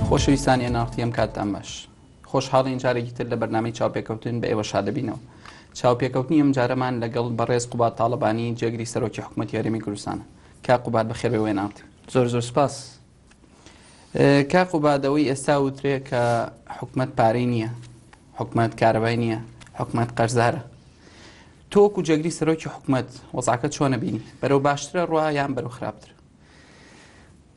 خۆشەویستانی NRT ئەم کاتتان باش. خۆشحاڵین جارێکی تر لە بەرنامەی چاوپێکەوتن بە ئێوە شادەبینەوە. چاوپێکەوتنی ئەم جارەمان لەگەڵ بەڕێز قوباد تاڵەبانی جێگری سەرۆکی حکوومەتی هەرێمی کوردستانە. کاک قوباد بەخێر بێ NRT. زۆر زۆر سپاس. کاک قوباد ئەوەی ئێستا وترێ کە حکومەت پارەی نییە، حکومەت کارەبای نییە، حکومەت قەرزارە. تۆ وەکو جێگری سەرۆکی حکومەت وەزعەکە چۆنە بینی؟ بەرەو باشترە ڕوا یان بەرەو خراپتر؟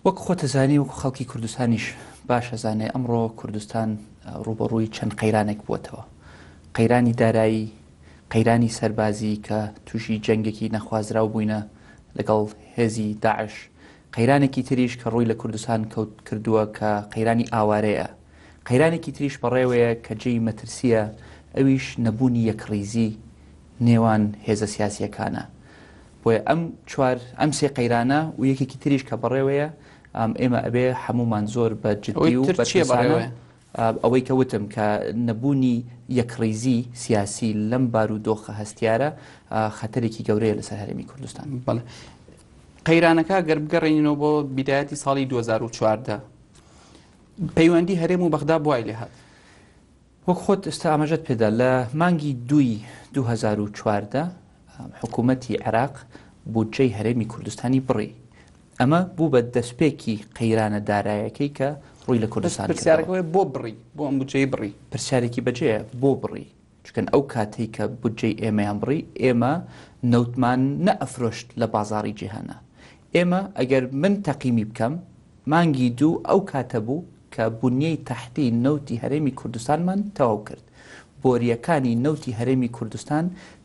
وەک خۆت ئەزانی وەکو خەڵکی کوردستانیش باش ئەزانێ ئەمڕۆ کوردستان ڕووبەڕووی چەند قەیرانێک بووەتەوە. قەیرانی دارایی، قەیرانی سەربازی کە تووشی جەنگێکی نەخوازراو بووینە لەگەڵ هێزی داعش، قەیرانێکی تریش کە ڕووی لە کوردستان کەوت کردووە کە قەیرانی ئاوارەیە. قەیرانێکی تریش بەڕێوەیە کە جێی مەترسییە ئەویش نەبوونی یەکڕیزی نێوان هێزە سیاسییەکانە. بۆیە ئەم چوار ئەم سێ قەیرانە و یەکێکی تریش کە بەڕێوەیە ئێمە ئەبێ هەموومان زۆر بە جدی و بەرپرسانە ئەوەی کە وتم کە نەبوونی یەکڕیزی سیاسی لەم بارودۆخە هەستیارە خەتەرێکی گەورەیە لەسەر هەرێمی کوردستان. بەڵێ قەیرانەکە گەر بگەڕێنینەوە بۆ بیدایەتی ساڵی 2014 پەیوەندی هەرێم و بەغدا بوای لێهات. وەک خۆت ئێستا ئاماژەت پێدا لە مانگی دووی 2014 حکوومەتی عێراق بودجەی هەرێمی کوردستانی بڕی. ئەمە بوو بە دەستپێکی قەیرانە دارایەکەی کە ڕووی لە کوردستان کردەوە. پرسیارەکە بۆ بڕی؟ بۆ ئەم بودجەی بڕی؟ پرسیارێکی بەجێیە بۆ بڕی؟ چونکە ئەو کاتەی کە بودجەی ئێمەیان بڕی ئێمە نەوتمان نەئەفرۆشت لە بازاڕی جیهانا. ئێمە ئەگەر من تەقیمی بکەم مانگی دوو ئەو کاتە بوو کە بونیەی تەحتی نەوتی هەرێمی کوردستانمان تەواو کرد. بۆرییەکانی نەوتی هەرێمی کوردستان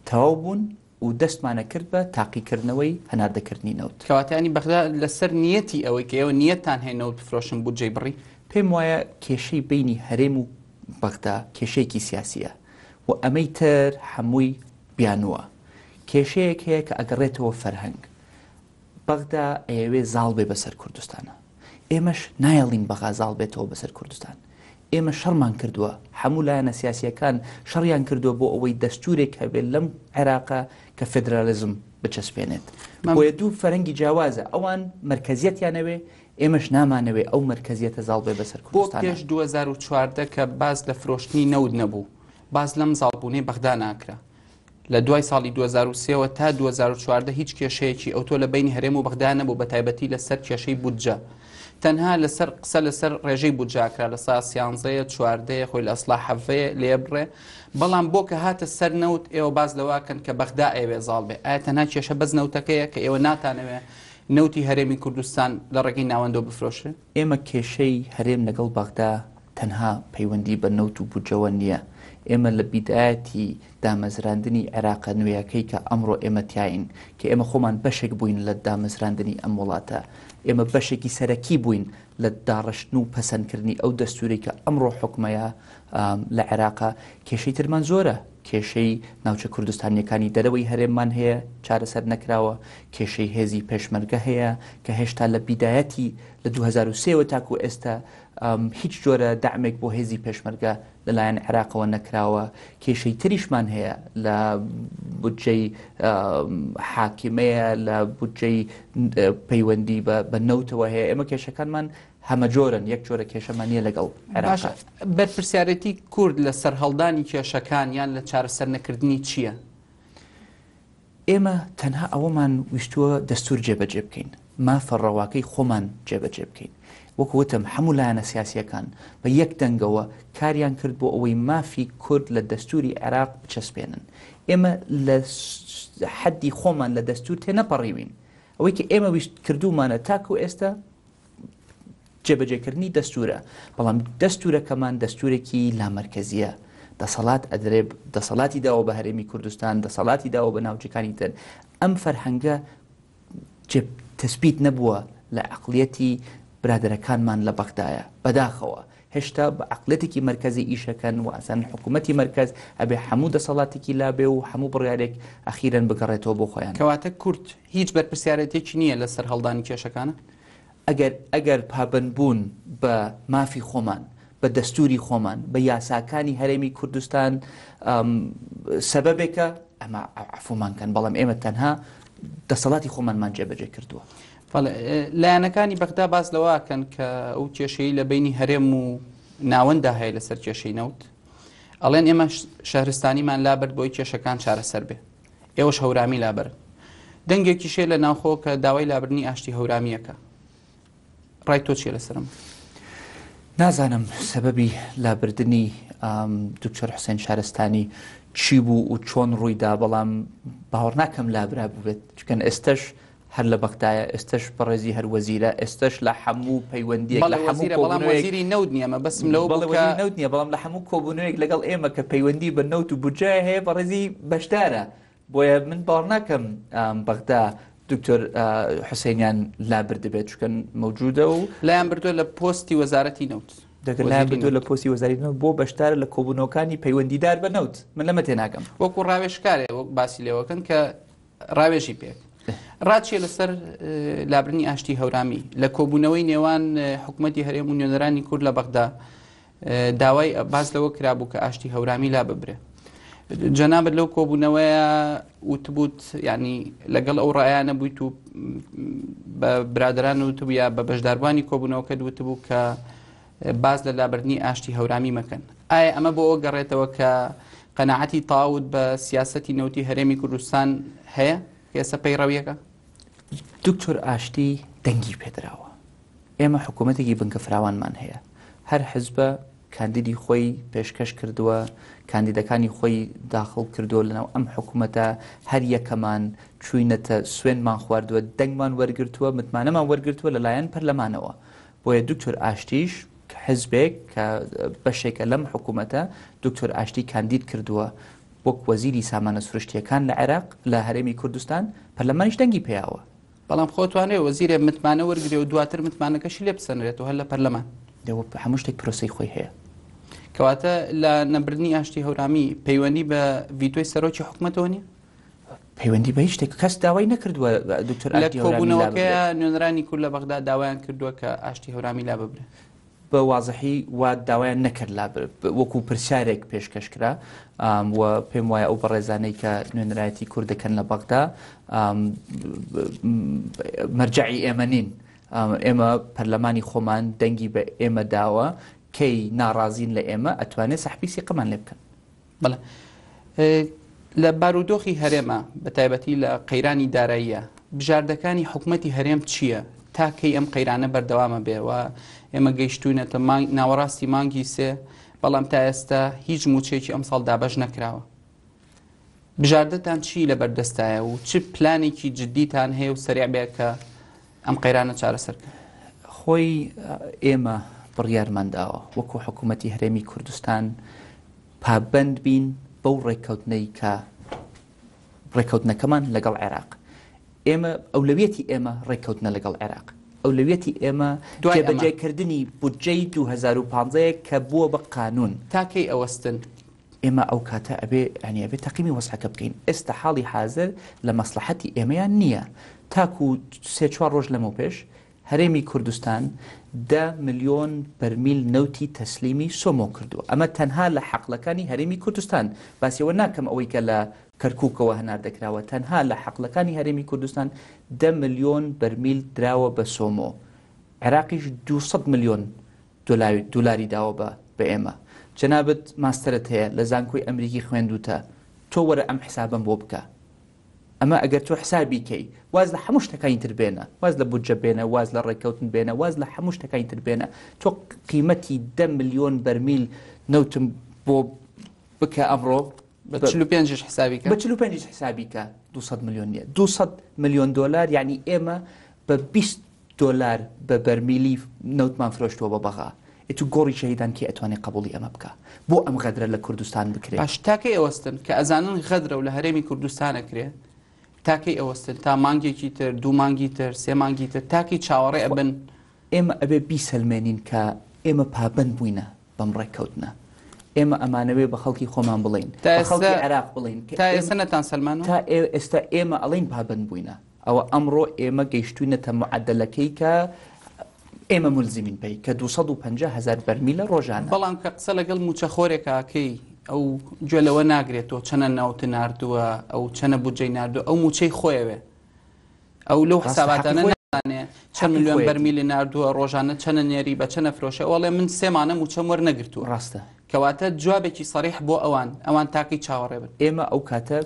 تەواو بوون و دەستمانە کرد بە تاقیکردنەوەی هەناردەکردنی نەوت. کەواتە یانی بەغدا لەسەر نیەتی ئەوەی کە ئێوە نیەتتان هەیە نەوت بفرۆشن بودجەی بڕی؟ پێم وایە کێشەی بەینی هەرێم و بەغدا کێشەیەکی سیاسییە و ئەمەی تر هەمووی بیانووە. کێشەیەک هەیە کە ئەگەڕێتەوە فەرهەنگ. بەغدا ئەیەوێ زاڵ بێ بەسەر کوردستانا. ئێمەش نایەڵین بەغا زاڵ بێتەوە بەسەر کوردستان. ئێمە شەڕمان کردووە، هەموو لایەنە سیاسییەکان شەڕیان کردووە بۆ ئەوەی دەستوورێک هەبێت لەم عێراقە کە فێدرالیزم بچەسپێنێت. بۆیە دوو فەرەنگی جیاوازە، ئەوان مەرکەزیەتیان ئەوێ، ئێمەش نامانەوێ ئەو مەرکەزیەتە زاڵ بێ بەسەر بۆ کوردستانا. پێش 2014 کە باس لە فرۆشتنی نەوت نەبوو، باس لەم زاڵبوونەی بەغدا ناکرا. لە دوای ساڵی 2003 وە تا 2014 هیچ کێشەیەکی ئەوتۆ لە بەینی هەرێم و بەغدا نەبوو بە تایبەتی لەسەر کێشەی بودجە تەنها لەسەر قسە لەسەر ڕێژەی بودجە کرا لە سا سیانزەیە چواردەیە خۆی لە ئەسڵا حەڤەیە لێ بڕێ بەڵام بۆ کە هاتە سەر نەوت ئێوە باس لەوەکەن کە بەغدا ئەیەوێ زاڵ بێ ئایا تەنها کێشە بەس نەوتەکەیە کە ئێوە ناتانەوێ نەوتی هەرێمی کوردستان لە ڕێگەی ناوەندەوە بفرۆشرێ؟ ئێمە کێشەی هەرێم لەگەڵ بەغدا تەنها پەیوەندی بە نەوت و بودجەوە نییە، ئێمە لە بیدایەتی دامەزراندنی عێراقە نوێیەکەی کە ئەمڕۆ ئێمە تیاین، کە ئێمە خۆمان بەشێک بووین لە دامەزراندنی ئەم وڵاتە، ئێمە بەشێکی سەرەکی بووین لە داڕشتن و پەسەندکردنی ئەو دەستوورەی کە ئەمڕۆ حوکمەیە لە عێراقا، کێشەی ترمان زۆرە، کێشەی ناوچە کوردستانییەکانی دەرەوەی هەرێممان هەیە چارەسەر نەکراوە، کێشەی هێزی پێشمەرگە هەیە کە هێشتا لە بیدایەتی لە 2003 وە تاکو ئێستا هیچ جۆرە دەعمێک بۆ هێزی پێشمەرگە لەلایەن عێراقەوە نەکراوە، کێشەی تریشمان هەیە لە بودجەی حاکیمەیە، لە بودجەی پەیوەندی بە نەوتەوە هەیە، ئێمە کێشەکانمان هەمەجۆرن، یەک جۆرە کێشەمان نییە لەگەڵ عێراق. بەرپرسیارێتی کورد لە سەرهەڵدانی کێشەکان یان لە چارەسەر نەکردنی چییە؟ ئێمە تەنها ئەوەمان ویستووە دەستوور جێبەجێ بکەین، مافە ڕەواکەی خۆمان جێبەجێ بکەین. وەکو وتم هەموو لایەنە سیاسییەکان بە یەک دەنگەوە کاریان کرد بۆ ئەوەی مافی کورد لە دەستووری عێراق بچەسپێنن. ئێمە لە حەدی خۆمان لە دەستوور تێنەپەڕیوین. ئەوەی کە ئێمە ویست کردوومانە تاکو ئێستا جێبەجێکردنی دەستوورە، بەڵام دەستوورەکەمان دەستوورێکی لامەرکەزییە، دەسەڵات ئەدرێ، دەسەڵاتی داوە بە هەرێمی کوردستان، دەسەڵاتی داوە بە ناوچەکانی تر، ئەم فەرهەنگە جێ تەسبیت نەبووە لە عەقڵیەتی برادەرەکانمان لە بەغدایە، بەداخەوە هێشتا بە عەقڵیەتێکی مەرکەزی ئیشەکەن و ئەسەن حکوومەتی مەرکەز ئەبێ هەموو دەسەڵاتێکی لابێ و هەموو بڕیارێک ئەخیرەن بگەڕێتەوە بۆ خۆیان. کەواتە کورد هیچ بەرپرسیارێتیەکی نییە لە سەرهەڵدانی کێشەکانە؟ ئەگەر ئەگەر پابەندبوون بە مافی خۆمان، بە دەستووری خۆمان، بە یاساکانی هەرێمی کوردستان سەبەبێکە، ئەمە عەفومان کەن، بەڵام ئێمە تەنها دەسەڵاتی خۆمانمان جێبەجێ کردووە. بەڵێ لایەنەکانی بەغدا باس لەوە ئەکەن کە ئەو کێشەی لە بەینی هەرێم و ناوەندا هەیە لەسەر کێشەی نەوت ئەڵێن ئێمە شەهرستانیمان لابرد بۆی کێشەکان چارەسەر بێ ئێوەش هەورامی لابرن دەنگێکیشێ لە ناوخۆ کە داوای لابردنی ئاشتی هەورامیەکە ڕای تۆ چیە لەسەرم؟ نازانم سەبەبی لابردنی دکتۆر حوسێن شارستانی چی بوو و چۆن ڕوویدا بەڵام باوەڕ ناکەم لابرا بووبێت چکەن ئێستش هەر لە بەغدایە ئێستش بەڕێزی هەر وەزیرە ئێستش لە هەموو پەیوەندیەک لە هەموو بەڵام وەزیری نەوت نییە مەبەستم لەوە بەڵێ وەزیری نەوت نییە بەڵام لە هەموو کۆبوونەوەیەک لەگەڵ ئێمە کە پەیوەندی بە نەوت و بودجە هەیە بەڕێزی بەشدارە بۆیە من باوەڕ ناکەم بەغدا دکتۆر حوسێنیان لابردبێت چونکە مەوجودە و لایان بردووە لە پۆستی وەزارەتی نەوت. دەگەر لایان بردووە لە پۆستی وەزاری نەوت بۆ بەشدارە لە کۆبوونەوەکانی پەیوەندیدار بە نەوت من لەمە تێناگەم. وەکو ڕاوێژکارێ وەک باسی لێوەکەن کە ڕاوێژی پێ ڕات چیە لەسەر لابردنی ئاشتی هەورامی لە کۆبوونەوەی نێوان حکوومەتی هەرێم و نوێنەرانی کورد لە بەغدا داوای باس لەوە کرابوو کە ئاشتی هەورامی لا ببرێ جەنابەت لەو کۆبوونەوەیە وتبوت ینی لەگەڵ ئەو ڕایانە بوویت و بە برادران وتبوو یا بە بەشداربووانی کۆبوونەوەکە وتبوو کە باس لە لابردنی ئاشتی هەورامی مەکەن ئایا ئەمە بۆ ئەوە گەڕێتەوە کە قەناعەتی تەواوت بە سیاسەتی نەوتی هەرێمی کوردستان هەیە کە ئێستا پەیڕەویەکە؟ دکتۆر ئاشتی دەنگی پێدراوە. ئێمە حکوومەتێکی بنکە فراوانمان هەیە. هەر حزبە کاندیدی خۆی پێشکەش کردووە، کاندیدەکانی خۆی داخڵ کردووە لەناو ئەم حکوومەتە، هەر یەکەمان چووینەتە سوێندمان خواردووە، دەنگمان وەرگرتووە، متمانەمان وەرگرتووە لەلایەن پەرلەمانەوە. بۆیە دکتۆر ئاشتیش حزبێک کە بەشێکە لەم حکوومەتە، دکتۆر ئاشتی کاندید کردووە وەک وەزیری سامانە سروشتییەکان لە عێراق، لە هەرێمی کوردستان، پەرلەمانیش دەنگی پێیاوە. بەڵام خۆ توانێ وەزیرێ متمانە وەرگرێ و دواتر متمانەکەشی لێ بسەنرێتەوە هەر لە پەرلەمان. دەوە هەموو شتێک پرۆسەی خۆی هەیە. کەواتە لە نەبردنی ئاشتی هەورامی پەیوەندی بە ڤیتۆی سەرۆکی حکومەتەوە نییە؟ پەیوەندی بە هیچ شتێک کەس داوای نەکردووە دکتۆر لە کۆبوونەوەکەیە نوێنەرانی کورد لە بەغدا داوایان کردووە کە ئاشتی هەورامی لا ببرێ. بە وازحی وا داوایان نەکرد لا وەکو پرسیارێک پێشکەش کرا و پێم وایە ئەو بەڕێزانەی کە نوێنەرایەتی کورد دەکەن لە بەغدا مەرجعی ئێمە نین ئێمە پەرلەمانی خۆمان دەنگی بە ئێمە داوە کەی ناڕازین لە ئێمە ئەتوانێت سەحبی سیقەمان لێ بکەن. بەڵێ لە بارودۆخی هەرێمە بە تایبەتی لە قەیرانی داراییە بژاردەکانی حکومەتی هەرێم چییە تا کەی ئەم قەیرانە بەردەوامە بێ و ئێمە گەیشتوینەتە ناوەڕاستی مانگی سێ بەڵام تا ئێستا هیچ موچەیەکی ئەمساڵ دابەش نەکراوە بژاردەتان چی لە بەردەستایە و چ پلانێکی جددیتان هەیە و سەریع بێ کە ئەم قەیرانە چارەسەر کەن؟ خۆی ئێمە بڕیارمان داوە وەکو حکوومەتی هەرێمی کوردستان پابەند بین بەو ڕێککەوتنەی کە ڕێککەوتنەکەمان لەگەڵ عێراق. ئێمە ئەولەویەتی ئێمە ڕێککەوتنە لەگەڵ عێراق. ئەولەویەتی ئێمە جێبەجێکردنی بودجەی 2015 کە بووە بە قانوون. تا کەی ئەوەستن؟ ئێمە ئەو کاتە ئەبێ یانی ئەبێ تەقیمی وەزعەکە بکەین. ئێستا حاڵی حازر لە مەسڵەحەتی ئێمەیان نییە. تاکوو سێ چوار ڕۆژ لەمەوپێش هەرێمی کوردستان دە ملیۆن بەرمیل نەوتی تەسلیمی سۆمۆ کردووە. ئەمە تەنها لە حەقلەکانی هەرێمی کوردستان، باسی ئەوە ناکەم ئەوەی کە لە کەرکوکەوە هەناردەکراوە، تەنها لە حەقلەکانی هەرێمی کوردستان دە ملیۆن بەرمیل دراوە بە سۆمۆ. عێراقیش 200 ملیۆن دۆلاری داوە بە بە ئێمە. جەنابت ماستەرت هەیە، لە زانکۆی ئەمریکی خوێندووتە، تۆ وەرە ئەم حسابەم بۆ بکە. ئەمە ئەگەر تۆ حسابی کەی واز لە هەموو شتەکانی تر بێنە واز لە بودجە بێنە واز لە ڕێککەوتن بێنە واز لە هەموو شتەکانی تر بێنە تۆ قیمەتی دە ملیۆن بەرمیل نەوتم بۆ بکە ئەمڕۆ بە 45 حسابی کە بە 45 حسابی کە 200 ملیۆن نییە 200 ملیۆن دلار یعنی ئێمە بە 20 دۆلار بە بەرمیلی نەوتمان فرۆشتووە بە بەغا ئیتر گۆڕی شەهیدان کێ ئەتوانێ قەبوڵی ئەمە بکا بۆ ئەم غەدرە لە کوردستان بکرێ؟ باش تا کەی ئەوەستن کە ئەزانن غەدرە و لە هەرێمی کوردستان ئەکرێ تا کەی ئەوەستن تا مانگێکی تر دوو مانگی تر سێ مانگی تر تا کەی چاوەڕێ ئەبن؟ ئێمە ئەبێ بیسەلمێنین کە ئێمە پابەند بووینە بەم ڕێککەوتنە ئێمە ئەمانەوێ بە خەڵکی خۆمان بڵێین تا بە خەڵکی ئێستا عێراق بڵێین کە تا ئێمە ئێستا نەتان سەلمانوە؟ تا ئێستا ئێمە ئەڵێین پابەند بووینە ئەوە ئەمڕۆ ئێمە گەیشتوینەتە معەدەلەکەی کە ئێمە مولزیمین پێی کە 250 هەزار بەرمیلە ڕۆژانە. بەڵام کە قسە لەگەڵ مووچەخۆرێکا ئەکەی ئەو گوێ لەوە ناگرێت تۆ چەنە نەوت ناردووە ئەو چەنە بودجەی ناردووە ئەو مووچەی خۆیەوێ ئەو لەو ڕاستە حەقی حساباتانە خۆی. نازانێ چەند ملیۆن بەرمیلی ناردووە ڕۆژانە چەنە نێری بە چەنە فرۆشە ئەوڵێ من سێمانە موچەم وەرنەگرتووە ڕاستە کەواتە جوابێکی سەریح بۆ ئەوان ئەوان تاکەی چاوەڕێ بن ئێمە ئەو کاتە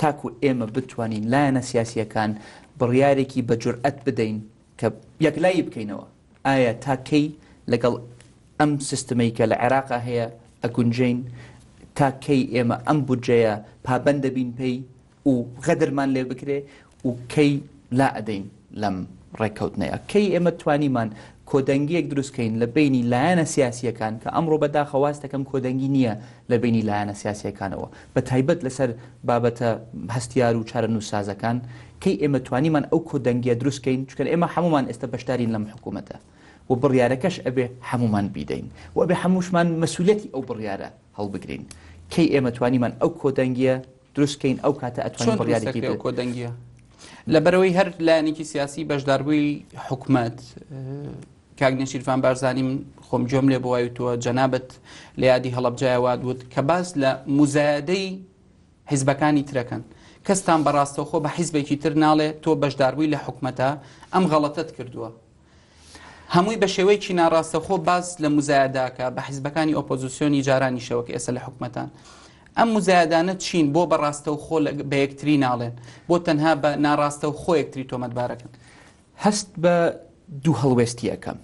تاکو ئێمە بتوانین لایەنە سیاسیەکان بڕیارێکی بە جورئەت بدەین کە یەکلایی بکەینەوە ئایا تا کەی لەگەڵ ئەم سیستمەی کە لە عێراقا هەیە ئەگونجێین؟ تا کەی ئێمە ئەم بودجەیە پابەند دەبین پێی و غەدرمان لێ بکرێ و کەی لا ئەدەین لەم ڕێککەوتنەیە؟ کەی ئێمە توانیمان کۆدەنگییەک دروست کەین لە بەینی لایەنە سیاسییەکان کە ئەمڕۆ بەداخەوە هەست دەکەم کۆدەنگی نییە لە بەینی لایەنە سیاسییەکانەوە بە تایبەت لەسەر بابەتە هەستیار و چارەنووسسازەکان، کەی ئێمە توانیمان ئەو کۆدەنگییە دروست کەین؟ چونکە ئێمە هەموومان ئێستا بەشدارین لەم حکوومەتە و بڕیارەکەش ئەبێ هەموومان بیدەین و ئەبێ هەمووشمان مەسوولەتی ئەو بڕیارە هەڵبگرین. کەی ئێمە توانیمان ئەو کۆدەنگییە دروست کەین ئەو کاتە ئەتوانین چۆن دروست بڕیارێکی دەکرێ ئەو کۆدەنگییە؟ لەبەرئەوەی هەر لایەنێکی سیاسی بەشداربووی حکومەت، کاک نێچیرڤان بارزانی من خۆم گوێم لێ بووە وتووە جەنابت لە یادی هەڵەبجایە وات وت کە باس لە موزایەدەی حیزبەکانی ترەکەن کەستان بە ڕاستەوخۆ بە حیزبێکی تر ناڵێ تۆ بەشداربووی لە حکومەتە ئەم غەڵەتەت کردووە هەمووی بە شێوەیەکی ناڕاستەخۆ باس لە مزایەداکە بە حیزبەکانی ئۆپۆزیسیۆنی جارانیشەوە کە ئێستا لە حکومەتان ئەم مزایەدانە چین بۆ بە ڕاستەوخۆ بە یەکتری ناڵێن بۆ تەنها بە ناڕاستەوخۆ یەکتری تۆمەتبارەکەن هەست بە دوو هەڵوێستی ئەکەم.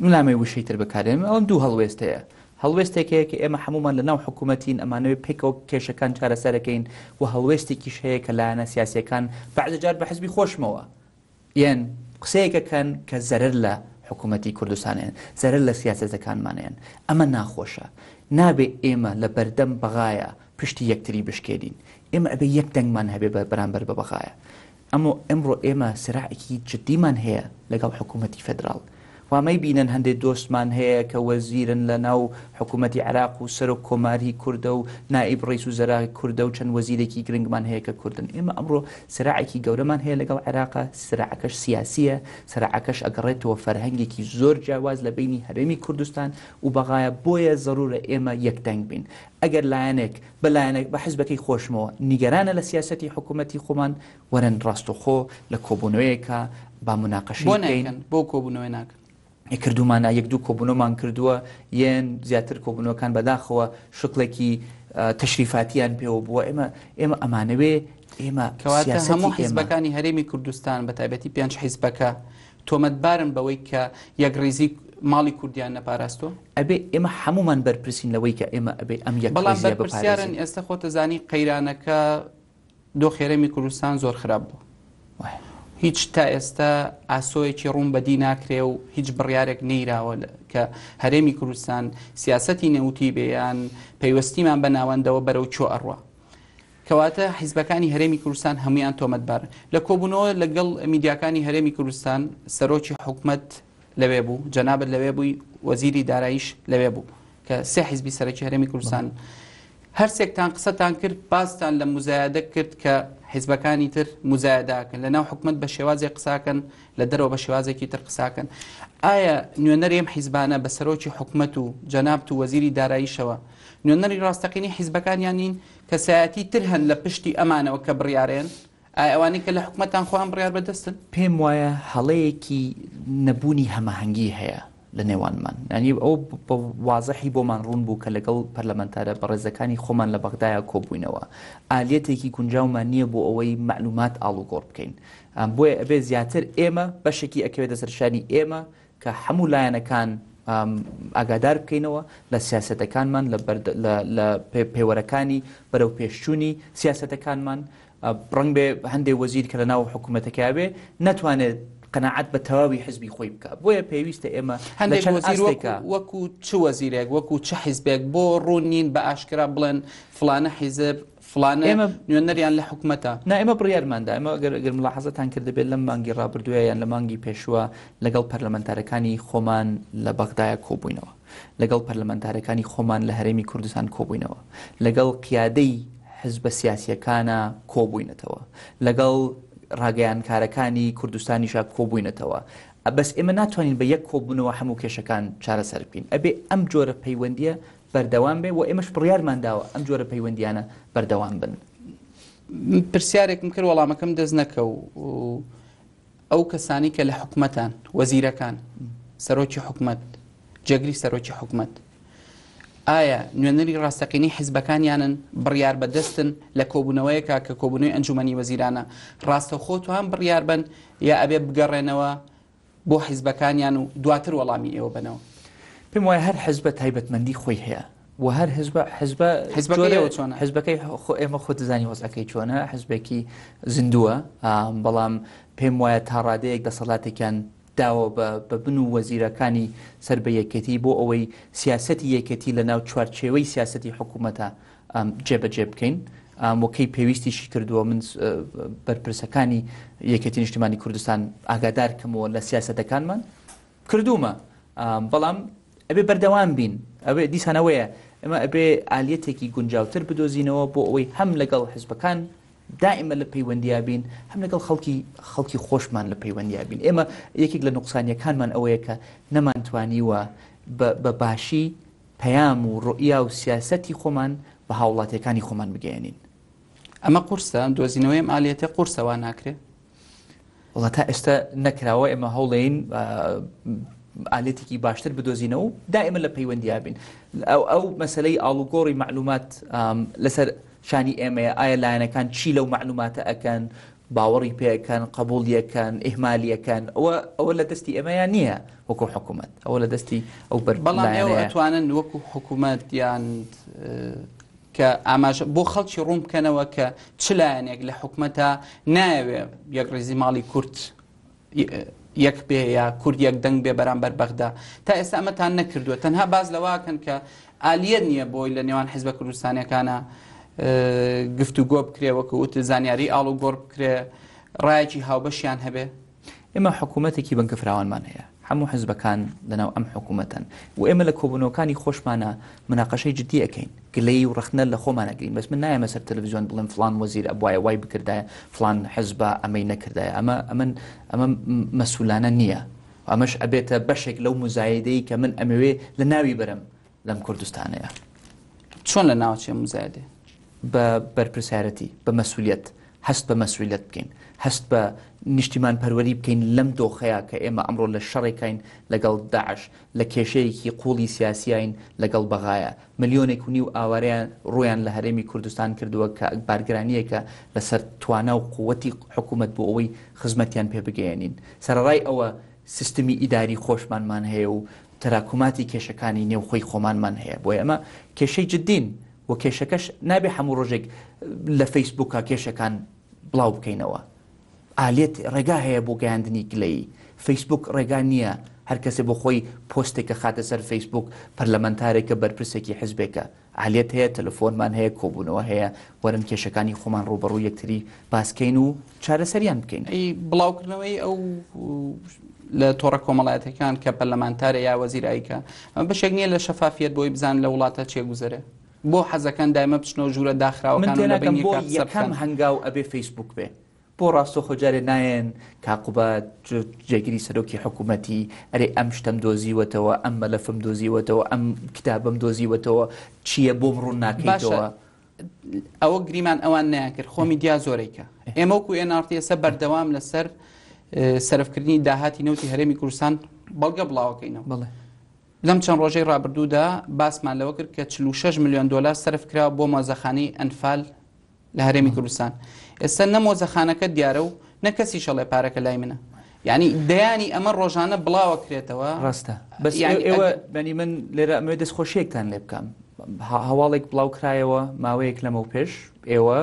من نامەوێ وشەی تر بەکاربێنم، ئەڵێم دوو هەڵوێست هەیە. هەڵوێستێک هەیە کە ئێمە هەموومان لە ناو حکوومەتین، ئەمانەوێ پێکەوە کێشەکان چارەسەرەکەین و هەڵوێستێکیش هەیە کە لایەنە سیاسییەکان بەعزە جار بە حزبی خۆشمەوە یەن قسەیەک ئەکەن کە زەرەر لە حکوومەتی کوردستان ئەیەن، زەرەر لە سیاسەتەکانمان ئەیەن. ئەمە ناخۆشە. نابێ ئێمە لە بەردەم بەغایا پشتی یەکتری بشکێنین. ئێمە ئەبێ یەک دەنگمان هەبێ بەرامبەر بە بەغایا. ئەمۆ ئمڕۆ ئێمە سراعێکی جدیمان هەیە لەگەڵ حکوومەتی فێدراڵ. وا مەیبینن هەندێ دۆستمان هەیە کە وەزیرن لە ناو حکوومەتی عێراق و سەرۆک کۆماری کوردە و نائیب ڕەیس وزەرا کوردە و چەند وەزیرێکی گرنگمان هەیە کە کوردن. ئێمە ئەمڕۆ سراعێکی گەورەمان هەیە لەگەڵ عێراقا، سراعەکەش سیاسییە، سراعەکەش ئەگەڕێتەوە فەرهەنگێکی زۆر جیاواز لە بەینی هەرێمی کوردستان و بەغایا، بۆیە زەروورە ئێمە یەکدەنگ بین. ئەگەر لایەنێک بە لایەنە بە حزبەکەی خۆشمەوە نیگەرانە لە سیاسەتی حکوومەتی خۆمان، وەرن ڕاستەوخۆ لە کۆبوونەوەیەکا با موناقەشەی بۆ بکەین. نایکەن؟ بۆ کۆبوونەوەی ناکەن؟ کردوومانە، یەک دوو کۆبوونەوەمان کردووە، یەن زیاتر کۆبوونەوەکان بەداخەوە شکڵێکی تەشریفاتیان پێوە بووە، ئێمە ئێمە ئەمانەوێ ئێمە کەواتە سیاسەتی هەموو ئێمە حیزبەکانی هەرێمی کوردستان بە تایبەتی پێنج حیزبەکە تۆمەتبارن بەوەی کە یەکڕیزی ماڵی کوردیان نەپاراستووە؟ ئەبێ ئێمە حەموومان بەرپرسین لەوەی کە ئێمە ئەبێ ئەم بەڵام یەکڕیزیە بەرپرسیارن بپارێزین. ئێستا خۆتەزانی قەیرانەکە دۆخی هەرێمی کوردستان زۆر خراپ بوو هیچ تا ئێستا ئاسۆیەکی ڕوون بەدی ناکرێ و هیچ بڕیارێک نەیراوە کە هەرێمی کوردستان سیاسەتی نەوتی بێ یان پەیوەستیمان بە ناوەندەوە بەرەو کوێ ئەڕوا. کەواتە حیزبەکانی هەرێمی کوردستان هەمویان تۆمەتبارن. لە کۆبوونەوە لەگەڵ میدیاکانی هەرێمی کوردستان سەرۆکی حکومەت لەوێ بوو، جەنابت لەوێ بووی، وەزیری داراییش لەوێ بوو کە سێ حیزبی سەرەکی هەرێمی کوردستان. هەرسێکتان قسەتان کرد باستان لە موزایەدە کرد کە حیزبەکانی تر موزایەداکەن لە ناو حکومەت بە شێوازێک قساکەن لە دەرەوە بە شێوازێکی تر قساکەن. ئایا نوێنەری ئەم حیزبانە بە سەرۆکی حکومەت و جەنابت و وەزیری داراییشەوە نوێنەری ڕاستەقینەی حیزبەکانیان نین؟ کەسایەتی تر هەن لە پشتی ئەمانەوە کە بڕیارێن؟ ئایا ئەوانەی کە لە حکومەتان خۆیان بڕیار بەدەستن؟ پێم وایە هەڵەیەکی نەبوونی هەماهەنگی هەیە لە نێوانمان. یانی ئەوە بە وازحی بۆمان ڕوون بوو کە لەگەڵ پەرلەمانتارە بەڕێزەکانی خۆمان لە بەغدایا کۆبووینەوە. ئالیەتێکی گونجاومان نییە بۆ ئەوەی مەعلومات ئاڵوگۆڕ بکەین. بۆیە ئەبێ زیاتر ئێمە بەشێکی ئەکەوێتە سەر شانی ئێمە کە هەموو لایەنەکان ئاگادار بکەینەوە لە سیاسەتەکانمان لە پێوەرەکانی بەرەو پێشچوونی سیاسەتەکانمان ڕەنگ بێ هەندێک وەزیر کە لە ناو حکوومەتەکە بێ نەتوانێت قەناعەت بە تەواوی حزبی خۆی بکە بۆیە پێویستە ئێمە هەندێک وەزیر وەکو چ وەزیرێک وەکو چ حیزبێک بۆ ڕوون نین بە ئاشکرا بڵێن فلانە حیزب فڵانە ئێمە نوێنەریان لە حکومەتە. نا ئێمە بڕیارمان دا، ئێمە ئەگەر ئەگەر ملاحەزەتان کردبێت لەم مانگی ڕابردووە یان لە مانگی پێشووە لەگەڵ پەرلەمەنتارەکانی خۆمان لە بەغدایە کۆبووینەوە، لەگەڵ پەرلەمەنتارەکانی خۆمان لە هەرێمی کوردستان کۆبووینەوە، لەگەڵ قیادەی حزبە سیاسییەکانا کۆبووینەتەوە، لەگەڵ ڕاگەیانکارەکانی کوردستانیشا کۆبووینەتەوە. بەس ئێمە ناتوانین بە یەک کۆبوونەوە هەموو کێشەکان چارەسەر بکەین. ئەبێ ئەم جۆرە پەیوەندییە بەردەوام بێ و ئێمەش بڕیارمان داوە ئەم جۆرە پەیوەندیانە بەردەوام بن. پرسیارێکم کرد وەڵامەکەم دەست نەکەو. ئەو کەسانی کە لە حکومەتان، وەزیرەکان، سەرۆکی حکومەت، جێگری سەرۆکی حکومەت، ئایا نوێنەری ڕاستەقینەی حیزبەکانیانن، بڕیار بەدەستن لە کۆبوونەوەیەکا کە کۆبوونەوەی ئەنجومەنی وەزیرانە، ڕاستەوخۆ توان بڕیار بەن یا ئەبێ بگەڕێنەوە بۆ حیزبەکانیان و دواتر وەڵامی ئێوە بەنەوە؟ پێم وایە هەر حزبە تایبەتمەندی خۆی هەیە و هەر حزبە حزبە حزبەکەی ئێوە چۆنە؟ حزبەکەی خۆ ئێمە خۆت دەزانی وەزعەکەی چۆنە، حزبێکی زیندووە، بەڵام پێم وایە تا ڕادەیەک دەسەڵاتێکیان داوە بە بە بن و وەزیرەکانی سەر بە یەکێتی بۆ ئەوەی سیاسەتی یەکێتی لە ناو چوارچێوەی سیاسەتی حکوومەتە جێبەجێ بکەین و کەی پێویستیشی کردووە من بەرپرسەکانی یەکێتی نیشتیمانی کوردستان ئاگادار کەمەوە لە سیاسەتەکانمان کردوومە بەڵام ئەبێ بەردەوام بین ئەوێ دیسانەوەیە ئێمە ئەبێ ئالیەتێکی گونجاوتر بدۆزینەوە بۆ ئەوەی هەم لەگەڵ حزبەکان دائیمە لە پەیوەندیا بین هەم لەگەڵ خەڵکی خەڵکی خۆشمان لە پەیوەندیا بین ئێمە یەکێک لە نوقسانیەکانمان ئەوەیە کە نەمانتوانیوە بە باشی پەیام و ڕوئیا و سیاسەتی خۆمان بە هاوڵاتیەکانی خۆمان بگەیەنین. ئەمە قورسە، دۆزینەوەی ئەم ئالیەتە قورسە وا ناکرێ؟ وەڵا تا ئێستا نەکراوە، ئێمە هەوڵێین ئالێتێکی باشتر بدۆزینەوە و دائیمە لە پەیوەندیا بین. ئەو ئەو مەسەلەی ئاڵوگۆڕی مەعلومات لەسەر شانی ئێمەیە، ئایا لایەنەکان چی لەو مەعلوماتە ئەکەن، باوەڕی پێ ئەکەن، قەبووڵی ئەکەن، ئیهمالی ئەکەن، ئەوە ئەوە لە دەستی ئێمەیا نییە وەکوو حکوومەت، ئەوە لە دەستی ئەو بەر بەڵام ئێوە لایەنەیە. ئەتوانن وەکوو حکوومەت یان کە ئاماژە بۆ خەڵکی ڕوون بکەنەوە کە چ لایەنێک لە حکومەتا نایەوێ یەکڕیزی ماڵی کورد یەک بێ یا کورد یەک دەنگ بێ بەرامبەر بەغدا تا ئێستا ئەمەتان نەکردووە تەنها باز لەواکەن کە ئالیەت نییە بۆی لە نێوان حزبە کوردستانیەکانە گفتوگۆ بکرێ وەکو وت زانیاری ئاڵوگۆڕ بکرێ ڕایەکی هاوبەشیان هەبێ. ئێمە حکوومەتێکی بنکە فراوانمان هەیە، هەموو حزبەکان لەناو ئەم حکوومەتەن و ئێمە لە کۆبوونەوەکانی خۆشمانا مناقەشەی جدی ئەکەین، گلەیی و ڕەخنە لە خۆمان ئەگرین، بەس من نایەمە سەر تەلەفزیۆن بڵێم فڵان وەزیر ئەبوایە وای بکردایە، فڵان حزبە ئەمەی نەکردایە، ئەمە ئەمن ئەمە مەسوولانە نییە و ئەمەش ئەبێتە بەشێک لەو موزایدەی کە من ئەمەوێ لە ناوی بەرم لەم کوردستانەیە. چۆن لە ناوچێ موزایدێ؟ بە بەرپرسیارەتی، بە مەسولیەت، هەست بە مەسولیەت بکەین، هەست بە نیشتیمان پەروەری بکەین لەم دۆخەیا کە ئێمە ئەمڕۆ لە شەڕێکاین لەگەڵ داعش، لە کێشەیەکی قوڵی سیاسیاین لەگەڵ بەغایا، ملیۆنێک و نیو ئاوارەیان ڕوویان لە هەرێمی کوردستان کردووە کە بارگرانییەکە لەسەر توانا و قوتی حکومەت بۆ ئەوەی خزمەتیان پێ بگەیەنین. سەرەڕای ئەوە سیستمی ئیداری خۆشمانمان هەیە و تەراکوماتی کێشەکانی نێوخۆی خۆمانمان هەیە، بۆیە ئەمە کێشەی جدین و کێشەکەش نابێ هەموو ڕۆژێک لە فەیسبووکا کێشەکان بڵاو بکەینەوە. ئالیەت ڕێگا هەیە بۆ گەیاندنی گلەیی. فەیسبووک ڕێگا نییە هەر کەسێ بۆ خۆی پۆستێک ئەخاتە سەر فەیسبووک پەرلەمەنتارێکە بەرپرسێکی حزبێکە. ئالیەت هەیە، تەلەفۆنمان هەیە، کۆبوونەوە هەیە، وەرن کێشەکانی خۆمان ڕووبەڕووی یەکتری باس کەین و چارەسەریان بکەین. ئەی بڵاوکردنەوەی ئەو لە تۆڕە کۆمەڵایەتەکان کە پەرلەمانتارە یا وەزیر ئایکە ئەمە بەشێک نییە لە شەفافیەت بۆی بزان لە وڵاتە چێ گوزەرێ بۆ حەزەکەن دایمە بچنەوە ژوورە من داخراوەکان و لە تێناگەم بەینی بۆ یەکا قسە یەکەم بکەن. هەنگاو ئەبێ فەیسبوک بێ بۆ ڕاستەوخۆ جارێ نایەن کاک قوباد جێگری سەرۆکی حکومەتی ئەرێ ئەم شتەم دۆزیوەتەوە ئەم مەلەفم دۆزیوەتەوە ئەم کتابم دۆزیوەتەوە چییە بۆم ڕوون باشە ناکەیتەوە. ئەوە گریمان ئەوان نەیان کرد خۆ میدیا زۆرەی کە ئێمە وەکو NRT ئێستا بەردەوام لەسەر سەرفکردنی داهاتی نەوتی هەرێمی کوردستان بەڵگە بڵاوەکەینەوە بەڵێ. لەم چەند ڕۆژەی ڕابردوودا باسمان لەوە کرد کە 46 ملیۆن دۆلار سەرف کرا بۆ مۆزەخانەی ئەنفال لە هەرێمی کوردستان ئێستا نە مۆزەخانەکە دیارە و نە کەسی شەڵێ پارەکە لای منە یعنی دەیانی ئەمە ڕۆژانە بڵاوە کرێتەوە ڕاستە بەس یعنی ئێوە ئەگەر- بەنی من لێرە ئەمەوێ دەستخۆشیەکتان لێ بکەم هەواڵێک بڵاو کرایەوە ماوەیەک لەمەو پێش ئێوە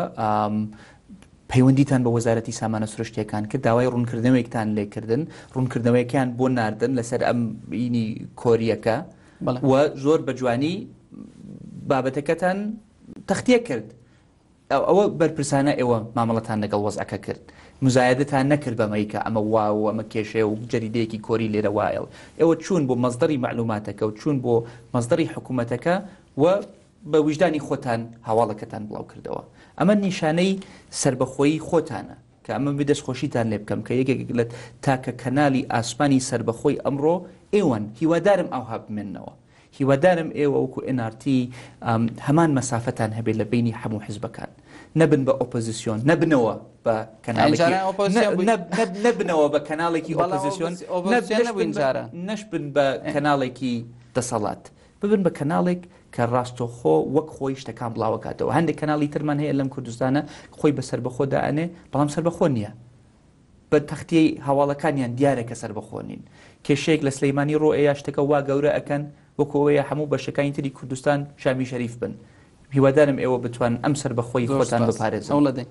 پەیوەندیتان بە وەزارەتی سامانە سروشتیەکان کرد داوای ڕوونکردنەوەیەکتان لێکردن ڕوونکردنەوەیەکیان بۆ ناردن لەسەر ئەم بینی کۆریەکە و زۆر بە جوانی بابەتەکەتان تەختیە کرد ئەوە بەرپرسانە ئێوە مامەڵەتان لەگەڵ وەزعەکە کرد مزایدەتان نەکرد بەمەی کە ئەمە وا و ئەمە کێشەیە و جەریدەیەکی کۆری لێرە وایە ئێوە چوون بۆ مەسدەری مەعلوماتەکە و چوون بۆ مەسدەری حکوومەتەکە و بە ویژدانی خۆتان هەواڵەکەتان بڵاو کردەوە ئەمە نیشانەی سەربەخۆیی خۆتانە کە ئەمە بێ دەستخۆشیتان لێ بکەم کە یەکێک لە تاکە کەنالی ئاسمانی سەربەخۆی ئەمڕۆ ئێوەن هیوادارم ئاوها بمێننەوە هیوادارم ئێوە وەکو NRT هەمان مەسافەتان هەبێت لە بینی هەموو حزبەکان. نەبن بە ئۆپۆزیسیۆن، نەبنەوە بە کەناڵێکی نەبنەوە بە کەناڵێکی ئۆپۆزیسیۆن، نەشبن بە کەناڵێکی دەسەڵات، ببن بە کەناڵێک کە ڕاستەوخۆ وەک خۆی شتەکان بڵاوەکاتەوە. هەندێک کەناڵی ترمان هەیە لەم کوردستانە خۆی بە سەربەخۆ دائەنێ، بەڵام سەربەخۆ نییە. بە تەختیی هەواڵەکانیان دیارە کە سەربەخۆ نین. کێشەیەک لە سلەیمانی ڕۆ ئەیا شتەکە وا گەورە ئەکەن وەکو ئەوەیە هەموو بەشەکانی تری کوردستان شامی شەریف بن. هیوادارم ئێوە بتوانن ئەم سەربەخۆیی زۆر خۆتان سپاس. بپارێزن. هەوڵەدەین.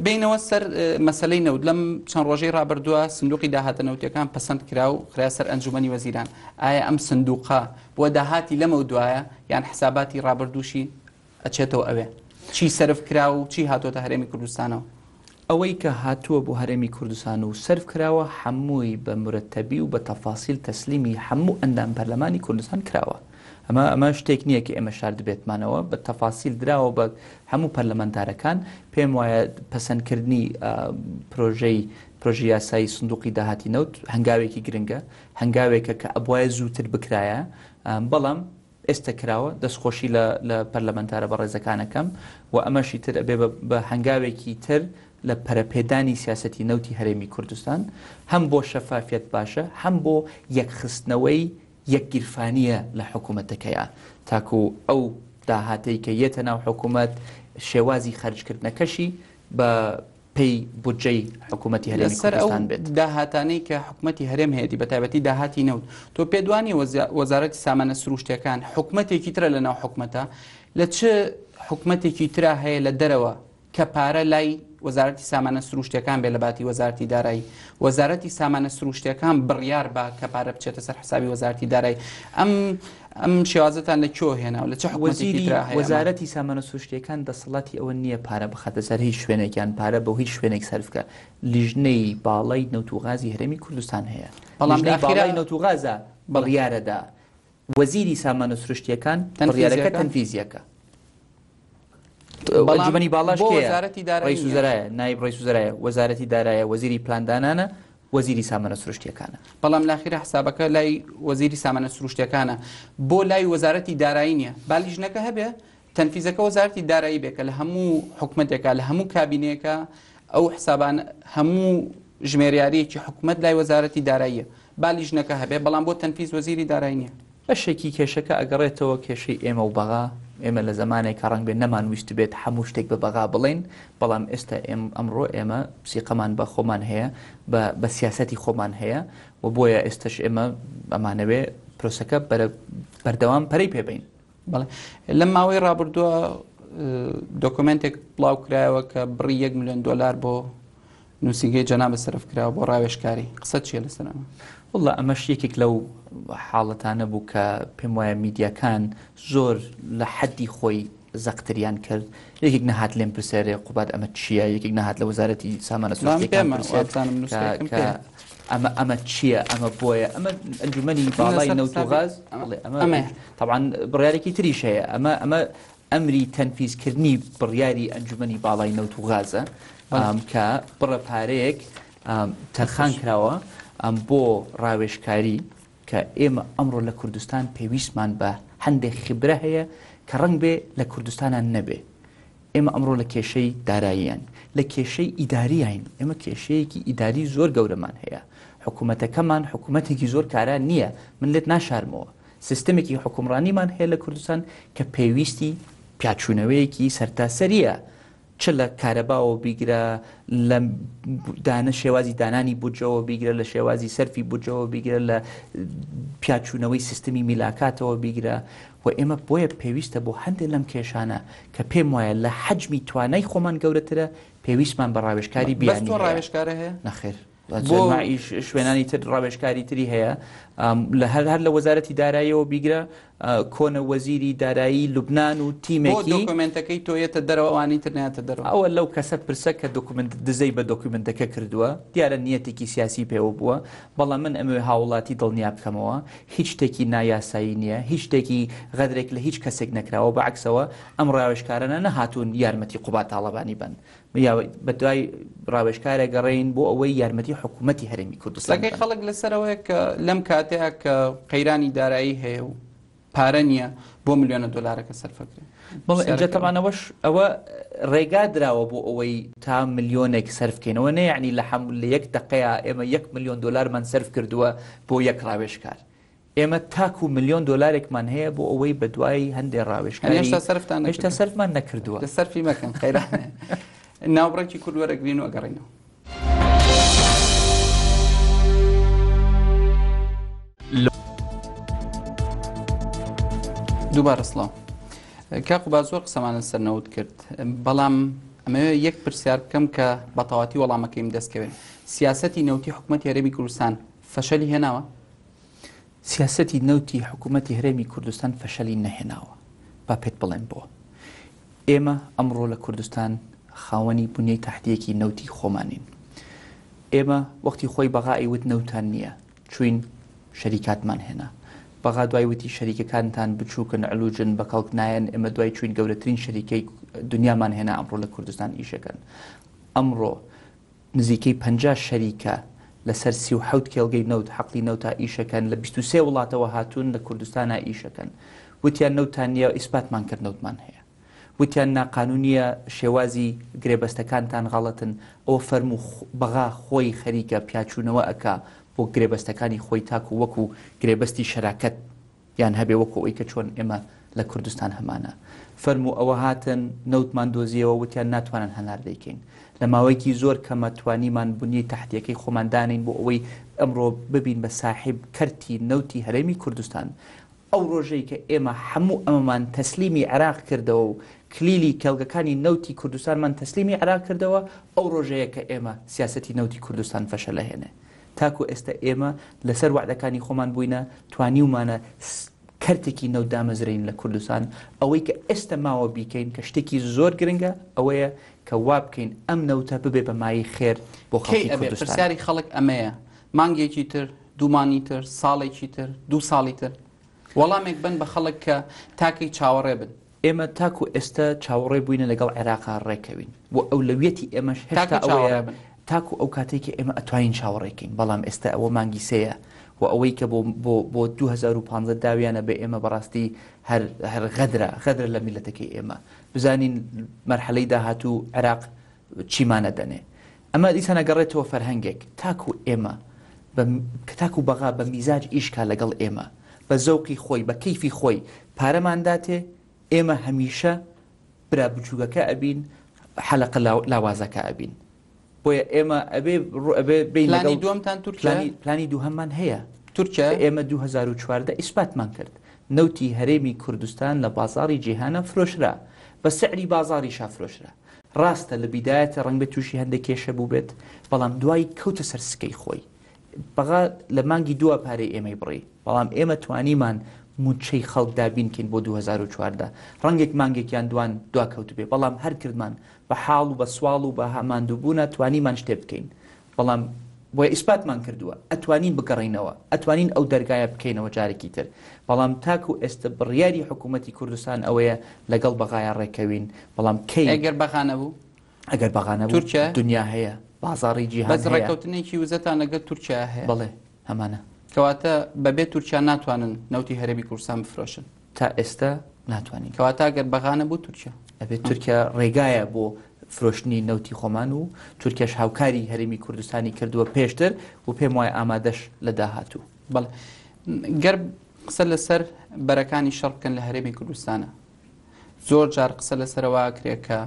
بێینەوە سەر مەسەلەی نەوت. لەم چەند ڕۆژەی ڕابردووە سندوقی داهاتە نەوتیەکان پەسەند کرا و خرایە سەر ئەنجومەنی وەزیران. ئایا ئەم سندوقە بۆ داهاتی لەمەو دوایە یان حساباتی ڕابردووشی ئەچێتەوە ئەوێ؟ چی سەرف کرا و چی هاتۆتە هەرێمی کوردستانەوە؟ ئەوەی کە هاتووە بۆ هەرێمی کوردستان و سەرف کراوە هەمووی بە مرەتەبی و بە تەفاسیل تەسلیمی هەموو ئەندام پەرلەمانی کوردستان کراوە. ئەمە ئەمە شتێک نییە کە ئێمە شاردبێتمانەوە، بە تەفاسیل دراوە بە هەموو پەرلەمانتارەکان. پێم وایە پەسەندکردنی پرۆژەی پرۆژە یاسایی سندوقی داهاتی نەوت هەنگاوێکی گرنگە، هەنگاوێکە کە ئەبوایە زووتر بکرایە، بەڵام ئێستە کراوە، دەستخۆشی لە لە پەرلەمانتارە بەڕێزەکان ئەکەم و ئەمەشی تر ئەبێ بە بە هەنگاوێکی تر لە پەرەپێدانی سیاسەتی نەوتی هەرێمی کوردستان، هەم بۆ شەفافیەت باشە، هەم بۆ یەکخستنەوەی یەک گیرفانییە لە حکوومەتەکەیا تاکوو ئەو داهاتەی کە یەتە ناو حکوومەت شێوازی خەرجکردنەکەشی بە پێی بودجەی حکوومەتی هەرێمی لەسەر ئەو کوردستان بێت. داهاتانەی کە حکومەتی هەرێم هەیەتی بە تایبەتی داهاتی نەوت تۆ پێت وانیە وەزارەتی سامانە سروشتیەکان حکومەتێکی ترە لەناو حکومەتە لە چ حکومەتێکی ترا هەیە لە دەرەوە کە پارە لای وەزارەتی سامانە سروشتیەکان بێ لە باتی وەزارەتی دارایی وەزارەتی سامانە سروشتیەکان بڕیار با کە پارە بچێتە سەر حسابی وەزارەتی دارایی ئەم ئەم شێوازەتان لە کوێ هێنا و لە چ حکومەتێکی وەزیری ترا هەیە ئەمە؟ وەزارەتی سامانە سروشتیەکان دەسەڵاتی ئەوە نییە پارە بخاتە سەر هیچ شوێنێک یان پارە بۆ هیچ شوێنێک سەرف بکا لیژنەی باڵای نەوت و غازی هەرێمی کوردستان هەیە بەڵام لە لیژنەی ئەخیرا باڵای نەوت و غازە بەڵێ بڕیارەدا وەزیری سامانە سروشتیەکان بڕیارەکە تەنفیزیەکە تەنفیزیەکە بەڵام ئەنجومەنی باڵاش بۆ کێیە؟ وەزارەتی دارایی ڕئیس نییە. وزەرایە، نایب ڕئیس وزەرایە، وەزارەتی دارایە، وەزیری پلاندانانە، وەزیری سامانە سروشتیەکانە. بەڵام لاخیرا حسابەکە لای وەزیری سامانە سروشتیەکانە بۆ لای وەزارەتی دارایی نییە با لیژنەکە هەبێ تەنفیزەکە وەزارەتی دارایی بێ کە لە هەموو حکومەتێکا لە هەموو کابینەیەکا ئەو حسابانە هەموو ژمێریاریەکی حکومەت لای وەزارەتی داراییە با لیژنەکە هەبێ بەڵام بۆ تەنفیز وەزیری دارایی نییە. بەشێکی کێشەکە ئەگەڕێتەوە کێشەی ئێمە و بەغا، ئێمە لە زەمانێکا ڕەنگبێ نەمانویستبێت هەموو شتێک بە بەغا بڵێین، بەڵام ئێستا ئێم ئەمڕۆ ئێمە سیقەمان بە خۆمان هەیە، بە بە سیاسەتی خۆمان هەیە و بۆیە ئێستەش ئێمە ئەمانەوێ پرۆسەکە بەرە بەردەوام پەرەی پێ بەین. بەڵێ لەم ماوەی ڕابردووە دۆکۆمێنتێک بڵاو کرایەوە کە بڕی یەک ملیۆن دۆلار بۆ نووسینگەی جەنابت سەرف کراوە بۆ ڕاوێژکاری، قسەت چییە لەسەر ئەمە؟ وەڵا ئەمەش یەکێک لەو حاڵەتانە بوو کە پێم وایە میدیاکان زۆر لە حەدی خۆی زەقتریان کرد یەکێک نەهات لێم پرسیارێ قوباد ئەمە چییە یەکێک نەهات لە وەزارەتی سامانە سروشتیەکان پرسیار کە ئەمە ئەمە چییە ئەمە بۆیە ئەمە ئەنجومەنی باڵای نەوت و غاز ئەمە طبعا بڕیارێکی تریش هەیە ئەمە ئەمە ئەمری تەنفیزکردنی بڕیاری ئەنجومەنی باڵای نەوت و غازە کە بڕە پارەیەک تەرخان کراوە بۆ ڕاوێژکاری کە ئێمە ئەمڕۆ لە کوردستان پێویستمان بە هەندێک خبرە هەیە کە ڕەنگ بێ لە کوردستانان نەبێ ئێمە ئەمڕۆ لە کێشەی داراییان لە کێشەی ئیداریین ئێمە کێشەیەکی ئیداری زۆر گەورەمان هەیە حکوومەتەکەمان حکوومەتێکی زۆر کارا نییە من لێت ناشارمەوە سیستمێکی حوکمڕانیمان هەیە لە کوردستان کە پێویستی پیاچوونەوەیەکی سەرتاسەرییە، چ لە کارەباوە بیگرە، لە دانە شێوازی دانانی بودجەوە بیگرە، لە شێوازی سەرفی بودجەوە بیگرە، لە پیاچوونەوەی سیستمی میلاکاتەوە بیگرە و ئێمە بۆیە پێویستە بۆ هەندێک لەم کێشانە کە پێم وایە لە حەجمی توانای خۆمان گەورەترە پێویستمان بە ڕاوێژکاری بەس بیانی تۆ هەیە. ڕاوێژکارە هەیە؟ نەخێر. بۆ شوێنانی تر ڕاوێژکاری تری هەیە لە هەر هەر لە وەزارەتی داراییەوە بیگرە کۆنە وەزیری دارایی لوبناان و تیمێکی دۆکۆمنتەکەی تۆ یەتە دەرەوە ئەوانی تر ناتە دەرەوە ئەوە لەو کەسە پرسە کە دۆکومنت دزەی بە دۆکومنتەکە کردووە دیارە نیەتێکی سیاسی پێوە بووە بەڵام من ئەمەوێ هاوڵاتی دڵنیا بکەمەوە هیچ شتێکی نایاسایی نییە هیچ شتێکی غەدرێک لە هیچ کەسێک نەکراوە بەعکسەوە ئەم ڕاوێژکارانە نەهاتوون یارمەتی قوباد تاڵەبانی بن بەدوای ڕاوێژکارێک گەڕێین بۆ ئەوەی یارمەتی حکوومەتی هەرێمی کوردستان قسەکەی خەڵک لەسەرەوەیە کە لەم کاتەیە کە قەیرانی دارایی هەیە و پارە نییە بۆ ملیۆنە دۆلارەکە سەرفەکرێ. بەڵێ ئینجا تەبعەن ئەوەش ئەوە ڕێگا دراوە بۆ ئەوەی تا ملیۆنێک سەرف کەین ئەوە نە یەعنی لە حەم لە یەک دەقەیا ئێمە یەک ملیۆن دۆلارمان سەرف کردووە بۆ یەک ڕاوێژکار ئێمە تاکو ملیۆن دۆلارێکمان هەیە بۆ ئەوەی بە دوای هەندێ ڕاوێژکاری هێشتا سەرفتان هێشتا سەرفمان نەکردووە لە سەرفی مەکەن قەیرانە ناوبڕێکی کورد وەرەگرین و ئەگەڕینەوە. دووبارە سڵاو کاک قوباد زۆر قسەمان لەسەر نەوت کرد بەڵام ئەمەوێ یەک پرسیار بکەم کە بەتەواتی وەڵامەکەیم دەستکەوێت سیاسەتی نەوتی حکوومەت هەرێمی کوردستان فەشەلی هێناوە سیاسەتی نەوتی حکوومەتی هەرێمی کوردستان فەشەلی نەهێناوە با پێت بڵێم بۆ ئێمە ئەمڕۆ لە کوردستان خاوەنی بنیەی تەحتیەکی نەوتی خۆمانین ئێمە وەختی خۆی بەغا ئەیوت نەوتان نییە چوین شەریکاتمان هێنا بەغا دوای وتی شەریکەکانتان بچوکن علوجن بە کەڵک نایەن ئێمە دوای چوین گەورەترین شەریکەی دنیامان هێنا ئەمڕۆ لە کوردستان ئیشەکەن ئەمڕۆ نزیکەی 50 شەریکە لەسەر 37 کێڵگەی نەوت حەقلی نەوتا ئیشەکەن لە 23 وڵاتەوە هاتوون لە کوردستانا ئیشەکەن وتیان نەوتان نییە ئیسپاتمان کرد نەوتمان هەیە وتیان ناقانونیە شێوازی گرێبەستەکانتان غەڵەتن ئەوە فەرموو بەغا خۆی خەریکە پیاچونەوە ئەکا بۆ گرێبەستەکانی خۆی تاکو وەکو گرێبەستی شەراکەت یان هەبێ وەکو ئەوی کە چۆن ئێمە لە کوردستان هەمانە فەرموو ئەوە هاتن نەوتمان دۆزیەوە وتیان ناتوانن هەناردەی کەین لە ماوەیەکی زۆر کەمە توانیمان بنیەی تەحتیەکەی خۆمان دانێین بۆ ئەوەی ئەمڕۆ ببین بە ساحیب کەرتی نەوتی هەرێمی کوردستان ئەو ڕۆژەی کە ئێمە هەموو ئەمەمان تەسلیمی عێراق کردەوە و کلیلی کێڵگەکانی نەوتی کوردستانمان تەسلیمی عێراق کردەوە، ئەو ڕۆژەیە کە ئێمە سیاسەتی نەوتی کوردستان فەشەلەهێنێ. تاکو ئێستا ئێمە لەسەر وەعدەکانی خۆمان بووینە، توانیومانە کەرتێکی نەوت دامەزرێنین لە کوردستان، ئەوەی کە ئێستا ماوە بیکەین کە شتێکی زۆر گرنگە ئەوەیە کە وا بکەین ئەم نەوتە ببێ بە مایەی خێر بۆ کەی خەڵکی ئەبێ؟ کوردستان. پرسیاری خەڵک ئەمەیە، مانگێکی تر، دوو مانگی تر، ساڵێکی تر، دوو ساڵی تر؟ وەڵامێک بەن بە خەڵک کە تاکەی چاوەڕێ بن. ئێمە تاکو ئێستە چاوەڕێ بووینە لەگەڵ عێراقا ڕێکەوین و ئەولەویەتی ئێمەش هێشتا تاکەی ئەوەیە چاوەڕێ بن. تاکو ئەو کاتەی کە ئێمە ئەتوانین چاوەڕێ کەین، بەڵام ئێستە ئەوە مانگی سێیە و ئەوەی کە بۆ بۆ بۆ 2015 داویانە بە ئێمە بەڕاستی هەر هەر غەدرە، غەدرە لە میللەتەکەی ئێمە. بزانین مەرحەلەی داهاتوو عێراق چیمان ئەدەنێ. ئەمە دیسان ئەگەڕێتەوە فەرهەنگێک تاکو ئێمە بە کە تاکو بەغا بە میزاج ئیش کا لەگەڵ ئێمە بە زەوقی خۆی بە کەیفی خۆی پارەمان داتێ ئێمە هەمیشە برا بچووکەکە ئەبین حەلەقە لاوازەکە ئەبین بۆیە ئێمە ئەبێ ئەبێ بین پلانی دووەمتان تورکیا پلانی پلانی دووهەممان هەیە تورکیا ئێمە 2014 ئیسپاتمان کرد نەوتی هەرێمی کوردستان لە بازاڕی جیهانە فرۆشرا بە سعری بازاڕیشا فرۆشرا ڕاستە لە بیدایەتە ڕەنگبێت تووشی هەندێک کێشە بووبێت، بەڵام دوای کەوتە سەر سکەی خۆی. بەغا لە مانگی دووە پارەی ئێمەی بڕی، بەڵام ئێمە توانیمان مووچەی خەڵک دابین کەین بۆ 2014. ڕەنگێک مانگێک یان دوان دواکەوتبێ، بەڵام هەر کردمان. بە حاڵ و بە سواڵ و بە ماندووبوونە توانیمان شتێ بکەین. بەڵام بۆیە ئیسپاتمان کردووە ئەتوانین بگەڕێینەوە، ئەتوانین ئەو دەرگایە بکەینەوە جارێکی تر، بەڵام تاکو ئێستە بڕیاری حکوومەتی کوردستان ئەوەیە لەگەڵ بەغایا ڕێکەوین، بەڵام کەی؟ ئەگەر بەغا نەبوو؟ ئەگەر بەغا نەبوو تورکیا؟ دنیا هەیە، بازاڕی جیهان بەس هەیە. ڕێکەوتنێکی وزەتان لەگەڵ تورکیا هەیە؟ بەڵێ هەمانە. کەواتە بەبێ تورکیا ناتوانن نەوتی هەرێمی کوردستان بفرۆشن؟ تا ئێستا ناتوانین. کەواتە ئەگەر بەغا نەبوو تورکیا. ئەبێت تورکیا ڕێگایە بۆ فرۆشتنی نەوتی خۆمان و تورکیاش هاوکاری هەرێمی کوردستانی کردووە پێشتر و پێم وایە ئامادەش لە داهاتوو. بەڵێ گەر قسە لەسەر بەرەکانی شەڕ بکەن لە هەرێمی کوردستانە زۆر جار قسە لەسەرەوە ئەکرێ کە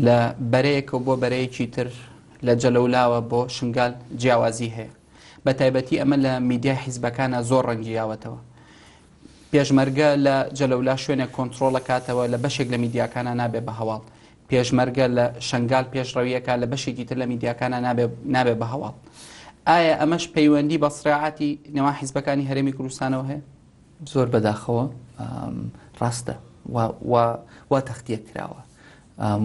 لە بەرەیەکەوە بۆ بەرەیەکی تر لە جەلەولاوە بۆ شنگال جیاوازی هەیە بە تایبەتی ئەمە لە میدیای حیزبەکانە زۆر ڕەنگی یاوەتەوە پێشمەرگە لە جەلەولا شوێنێک کۆنترۆڵ ئەکاتەوە لە بەشێک لە میدیاکانا نابێ بە هەواڵ. پێشمەرگە لە شەنگال پێشڕەوی ئەکا لە بەشێکی تر لە میدیاکانا نابێ نابێ بە هەواڵ. ئایا ئەمەش پەیوەندی بە سراعاتی نێوان حیزبەکانی هەرێمی کوردستانەوە هەیە؟ زۆر بەداخەوە ڕاستە وا وا وا تەختیە کراوە.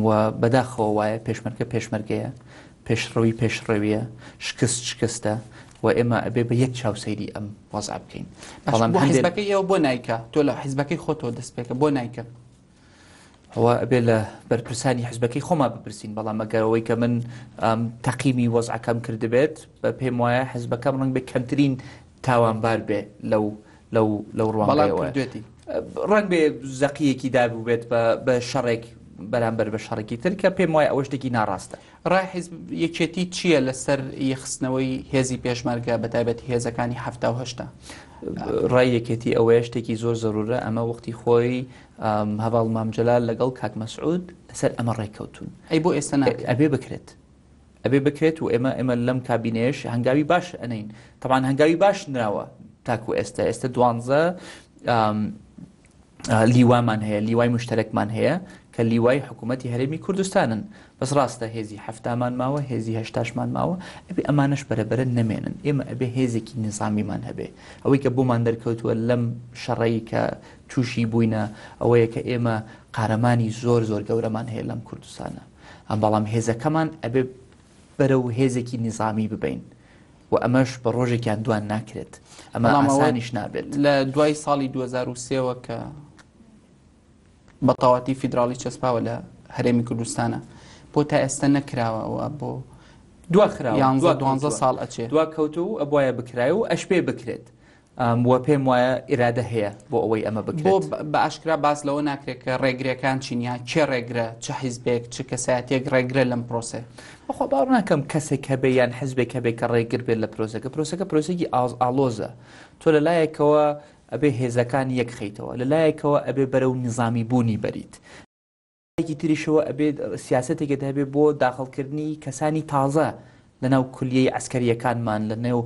و بەداخەوە وایە پێشمەرگە پێشمەرگەیە، پێشڕەوی پێشڕەویە، شکست شکستە و ئێمە ئەبێ بە یەک چاو سەیری ئەم وەزعە بکەین. بەڵام بۆ حیزبەکەی ئێوە بۆ نایکا؟ تۆ لە حیزبەکەی خۆتەوە دەست پێکە بۆ نایکەن؟ ئەوە ئەبێ لە بەرپرسانی حزبەکەی خۆمان بپرسین، بەڵام ئەگەر ئەوەی کە من تەقیمی وەزعەکەم کردبێت بە پێم وایە حزبەکەم ڕەنگ بێ کەمترین تاوانبار بێ لەو لەو لەو ڕوانگەیەوە ڕەنگ بێ زەقیەکی دابووبێت بە شەڕێک بەرامبەر بە شەڕێکی تر کە پێم وایە ئەوە شتێکی ناڕاستە. ڕای حیزب یەکێتی چییە لەسەر یەخستنەوەی هێزی پێشمەرگە بە تایبەتی هێزەکانی 78؟ ڕای یەکێتی ئەوەیە شتێکی زۆر زەرورە ئەمە وەختی خۆی هەڤاڵ مام جەلال لەگەڵ کاک مەسعود لەسەر ئەمە ڕێککەوتون. ئەی بۆ ئێستا ناکرێت؟ ئەبێ بکرێت. ئەبێ بکرێت و ئێمە ئێمە لەم کابینەیەش هەنگاوی باش ئەنین تەبان هەنگاوی باش نراوە تاکو ئێستا ئێستا دوانزە لیوامان هەیە لیوای مشتەرەکمان هەیە کە لیوای حکوومەتتی هەرێمی کوردستانن بەس ڕاستە هێزی هەفتامان ماوە هێزی هەشتاشمان ماوە ئەبێ ئەمانەش بەرەبەرە نەمێنن ئێمە ئەبێ هێزێکی نظامیمان هەبێ ئەوەی کە بۆمان دەرکەوتووە لەم شەڕەی کە تووشی بووینە ئەوەیە کە ئێمە قارەمانی زۆر زۆر گەورەمان هەیە لەم کوردستانە بەڵام هێزەکەمان ئەبێ بەرەو هێزێکی نیزامی ببەین و ئەمەش بە ڕۆژێکیان دوان ناکرێت ئەمە ئاسانیش نابێت. لە دوای ساڵی 2003ەوە کە بە تەواتی فیدراڵی چەسپاوە لە هەرێمی کوردستانە بۆ تا ئێستا نەکراوە و بۆ دواخراوە یانزە دوانزە ساڵ ئەچێ دوا کەوتوو و ئەبوایە بکرایە و ئەشبێ بکرێت. وە پێم وایە ئیرادە هەیە بۆ ئەوەی ئەمە بکرێت. بۆ بە ئاشکرا باس لەوە ناکرێت کە ڕێگرەکان چین یان کێ ڕێگرە، چ حیزبێک، چ کەسایەتیەک ڕێگرە لەم پرۆسەیە؟ بەخوا باوەڕ ناکەم کەسێک هەبێ یان حیزبێک هەبێ کە ڕێگر بێت لە پرۆسەکە، پرۆسەکە پرۆسەیەکی ئاڵۆزە، تۆ لە لایەکەوە ئەبێ هێزەکان یەک خەیتەوە، لە لایەکەوە ئەبێ بەرەو نیزامی بوونی بەریت، لایەکی تریشەوە ئەبێ سیاسەتێکت هەبێ بۆ داخڵکردنی کەسانی تازە لەناو کولیەی عەسکەرییەکانمان، لەنێو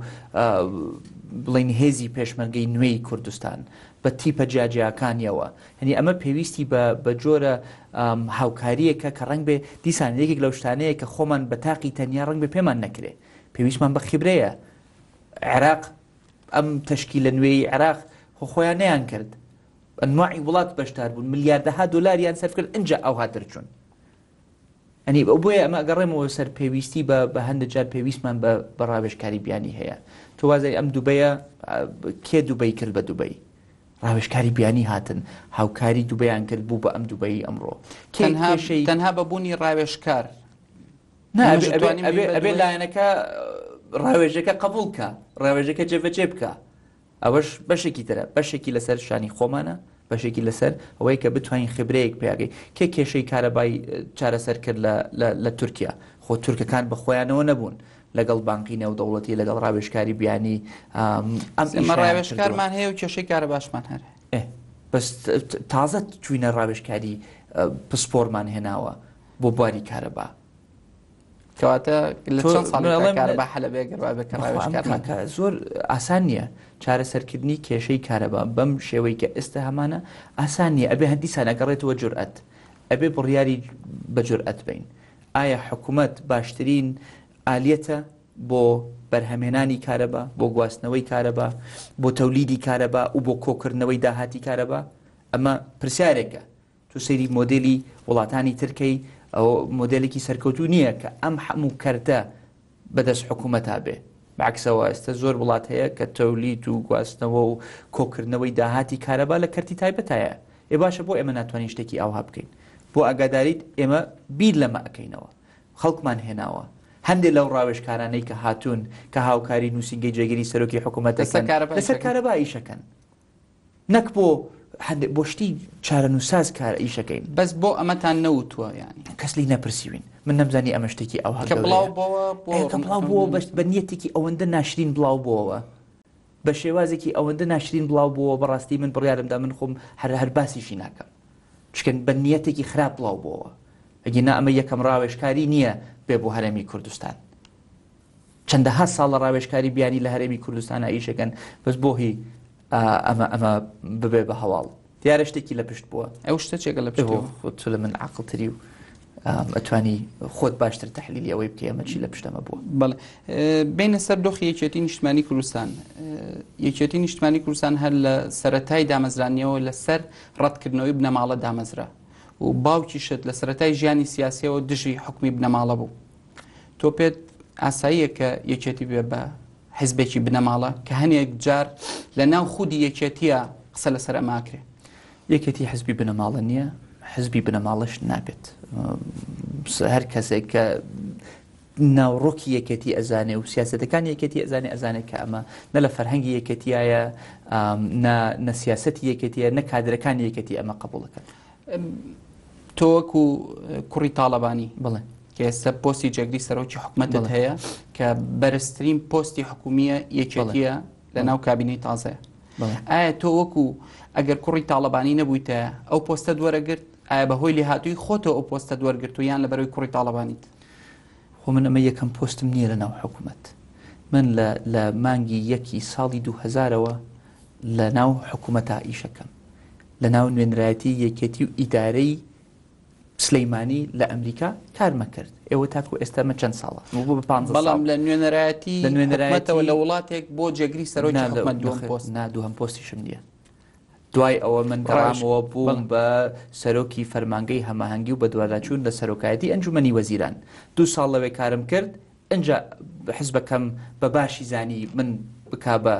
بڵێین هێزی پێشمەرگەی نوێی کوردستان بە تیپە جیاجیاکانیەوە. یانی ئەمە پێویستی بە بە جۆرە هاوکارییەکە کە ڕەنگ بێ دیسان یەکێک لەو شتانەیە کە خۆمان بە تاقی تەنیا ڕەنگ بێ پێمان نەکرێ. پێویستمان بە خیبرەیە. عێراق ئەم تەشکیلە نوێی عێراق خۆ خۆیان نەیان کرد. ئەنواعی وڵات بەشدار بوون ملیاردەها دۆلاریان سەرف کرد ئینجا ئەوها دەرچوون ئەنی ئەو بۆیە ئەمە ئەگەڕێمەوە سەر پێویستی بە بە هەندە جار پێویستمان بە بە ڕاوێژکاری بیانی هەیە تۆ وازای ئەم دوبەیە کێ دوبەی کرد بە دوبەی ڕاوێژکاری بیانی هاتن هاوکاری دوبەیان کرد بوو بە ئەم دوبەی ئەمڕۆ تەنها بە بوونی ڕاوێژکار ئەبێ لایەنەکە ڕاوێژەکە قبول کە ڕاوێژەکە جێبەجێ بکە ئەوەش بەشێکی ترە، بەشێکی لەسەر شانی خۆمانە، بەشێکی لەسەر ئەوەیە کە بتوانین خبرەیەک پیاگەی. کێ کێشەی کارەبای چارەسەر کرد لە تورکیا؟ خۆ تورکەکان بە خۆیانەوە نەبوون لەگەڵ بانقی نێودەوڵەتی، لەگەڵ ڕاوێژکاری بیانی ئەم ئێمە ڕاوێژکارمان هەیە و کێشەی کارەباشمان هەر ئێ بەس تازە چوینە ڕاوێژکاری پسپۆرمان هێناوە بۆ بواری کارەبا. کەواتە لە چەند ساڵ کارەبا حەلەبێ گەر وا بێت کە ڕاوێژکارمان کە زۆر ئاسان نییە چارەسەرکردنی کێشەی کارەبا بەم شێوەی کە ئێستا هەمانە ئاسان نییە ئەبێ هەندیسان ئەگەڕێتەوە جورئەت ئەبێ بڕیاری بە جورئەت بین ئایا حکوومەت باشترین ئالیەتە بۆ بەرهەمێنانی کارەبا بۆ گواستنەوەی کارەبا بۆ تەولیدی کارەبا و بۆ کۆکردنەوەی داهاتی کارەبا ئەمە پرسیارێکە تۆ سەیری مۆدێلی وڵاتانی تر کەی ئەوە مۆدێلێکی سەرکەوتوو نییە کە ئەم هەموو کەرتە بەدەست حکوومەتا بێ بەعکسەوە ئێستا زۆر وڵات هەیە کە تەولیت و گواستنەوە و کۆکردنەوەی داهاتی کارەبا لە کەرتی تایبەتایە ئێ باشە بۆ ئێمە ناتوانین شتێکی ئاوها بکەین بۆ ئاگاداریت ئێمە بیر لەمە ئەکەینەوە خەڵکمان هێناوە هەندێک لەو ڕاوێژکارانەی کە هاتوون کە هاوکاری نووسینگەی جێگیری سەرۆکی حکوومەتەکەن لەسەر کارەبا ئیشەکەن نەک بۆ هەندێک بۆ شتی چارەنووساز کار ئیشەکەین. بەس بۆ ئەمەتان نەوتووە یانی؟ کەس لێی نەپرسیوین. من نەمزانی ئەمە شتێکی ئەوها گەورەیە. کە بڵاو بۆوە بۆ کە بڵاو بۆوە بەش بە نیەتێکی ئەوەندە ناشرین بڵاو بۆوە. بە شێوازێکی ئەوەندە ناشرین بڵاو بۆوە بەڕاستی من بڕیارم دا من خۆم هەر هەر باسیشی ناکەم. چونکە بە نیەتێکی خراپ بڵاو بۆوە. ئەگینا ئەمە یەکەم ڕاوێژکاری نییە بێ بۆ هەرێمی کوردستان. چەندەها ساڵە ڕاوێژکاری بیانی لە هەرێمی کوردستانا ئیشەکەن بەس بۆ هی ئەمە ئەمە ببێ بە هەواڵ دیارە شتێکی لە پشت بووە ئەو شتە چێکە لە پشت خۆت لە من عقلتری و ئەتوانی خۆت باشتر تحلیلی ئەوەی بکەی ئەمە چی لە پشتەمە بووە بەڵێ بینە سەر دۆخی یەکێتی نیشتمانی کوردستان یەکێتی نیشتمانی کوردستان هەر لە سەتای دامەزرانیەوە لەسەر ڕەتکردنەوەی بنەماڵە دامەزرا و باوکیشت لە سەتای ژیانی سیاسیەوە دژی حکومی بنەماڵە بوو تۆ پێت ئاساییە کە یەکێتی بێ بە حزبێکی بنەماڵە کە هەنێک جار لە ناو خودی یەکێتیە قسە لەسەر ئەماکرێ؟ یەکێتی حزبی بنەماڵە نییە، حزبی بنەماڵەش نابێت. هەر کەسێک کە ناوڕۆکی یەکێتی ئەزانێ و سیاسەتەکانی یەکێتی ئەزانێ ئەزانێ کە ئەمە نە لە فەرهەنگی یەکێتیایە نە نە سیاسەتی یەکێتیە نە کادرەکانی یەکێتی ئەمە قبوڵەکەن. تۆ وەکو کوڕی تاڵەبانی بڵێ کە ئێستا پۆستی جێگری سەرۆکی حکومەتت هەیە کە بەرزترین پۆستی حکومیە یەکێتیە لە ناو کابینەی تازەیە ئایا تۆ وەکو ئەگەر کوڕی تاڵەبانی نەبوویتە ئەو پۆستە دووەرەگرت ئایا بەهۆی لێهاتووی خۆتەوە ئەو پۆستە دووەرگرت و یان لەبەرەوەی کوڕی تاڵەبانیت؟ خۆ من ئەمە یەکەم پۆستم نییە لە ناو حکوومەت من لە مانگی یەکی ساڵی 2000ەوە لە ناو حکوومەتا ئیشەکەم لە ناو نوێنرایەتی یەکێتی و ئیدارەی سلیمانی لە ئەمریکا کارمە کرد ئێوە تاکو ئێستا مە چەند ساڵە بوو بە 15 بەڵام لە نوێنەرایەتی لە نوێنەرایەتەوە لە وڵاتێک بۆ جێگری سەرۆکی حکومەت دووەم پۆست نا دووەم پۆستیشم نییە دوای ئەوە من گەڕامەوە بووم بە سەرۆکی فەرمانگەی هەماهەنگی و بەدواداچوون لە سەرۆکایەتی ئەنجومەنی وەزیران دوو ساڵ لەوێ کارم کرد ئنجا حزبەکەم بە باشی زانی من بکا بە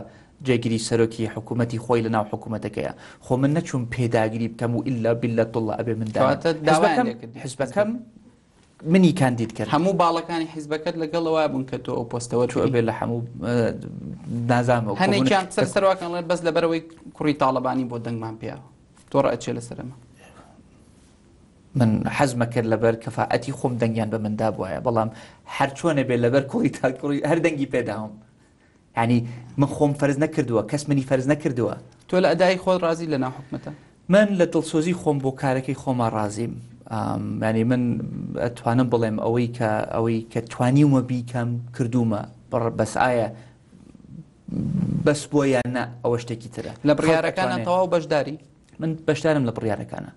جێگری سەرۆکی حکوومەتی خۆی لە ناو حکوومەتەکەیە خۆ من نەچووم پێداگری بکەم و ئیلا بیللە توڵڵە ئەبێ من کەواتە داوایان لێکردی حزبەکەم منی کاندید کرد. هەموو باڵەکانی حیزبەکەت لەگەڵ ئەوە بوون کە تۆ ئەو پۆستە وەرگری؟ تۆ ئەبێ لە هەموو نازانم ئەو هەنێکیان قسە لەسەر واکەن ئەڵێن بەس لەبەرئەوەی کوڕی تاڵەبانی بۆ دەنگمان پێیاوە. تۆ ڕەئت چیە لەسەر ئەمە؟ من حەزمە کرد لەبەر کەفائەتی خۆم دەنگیان بە من دابوایە بەڵام هەر چۆنێ بێ لەبەر کوڕی تا کوڕی هەر دەنگی پێداوم یانی من خۆم فەرز نەکردووە کەس منی فەرز نەکردووە. تۆ لە ئەدای خۆت ڕازی لە ناو حکومەتە؟ من لە دڵسۆزی خۆم بۆ کارەکەی خۆما ڕازیم یانی من ئەتوانم بڵێم ئەوەی کە ئەوەی کە توانیومە بیکەم کردوومە بەس ئایا بەس بۆ یان نا ئەوە شتێکی ترە. لە بڕیارەکانە تەواو بەشداری؟ من بەشدارم لە بڕیارەکانە.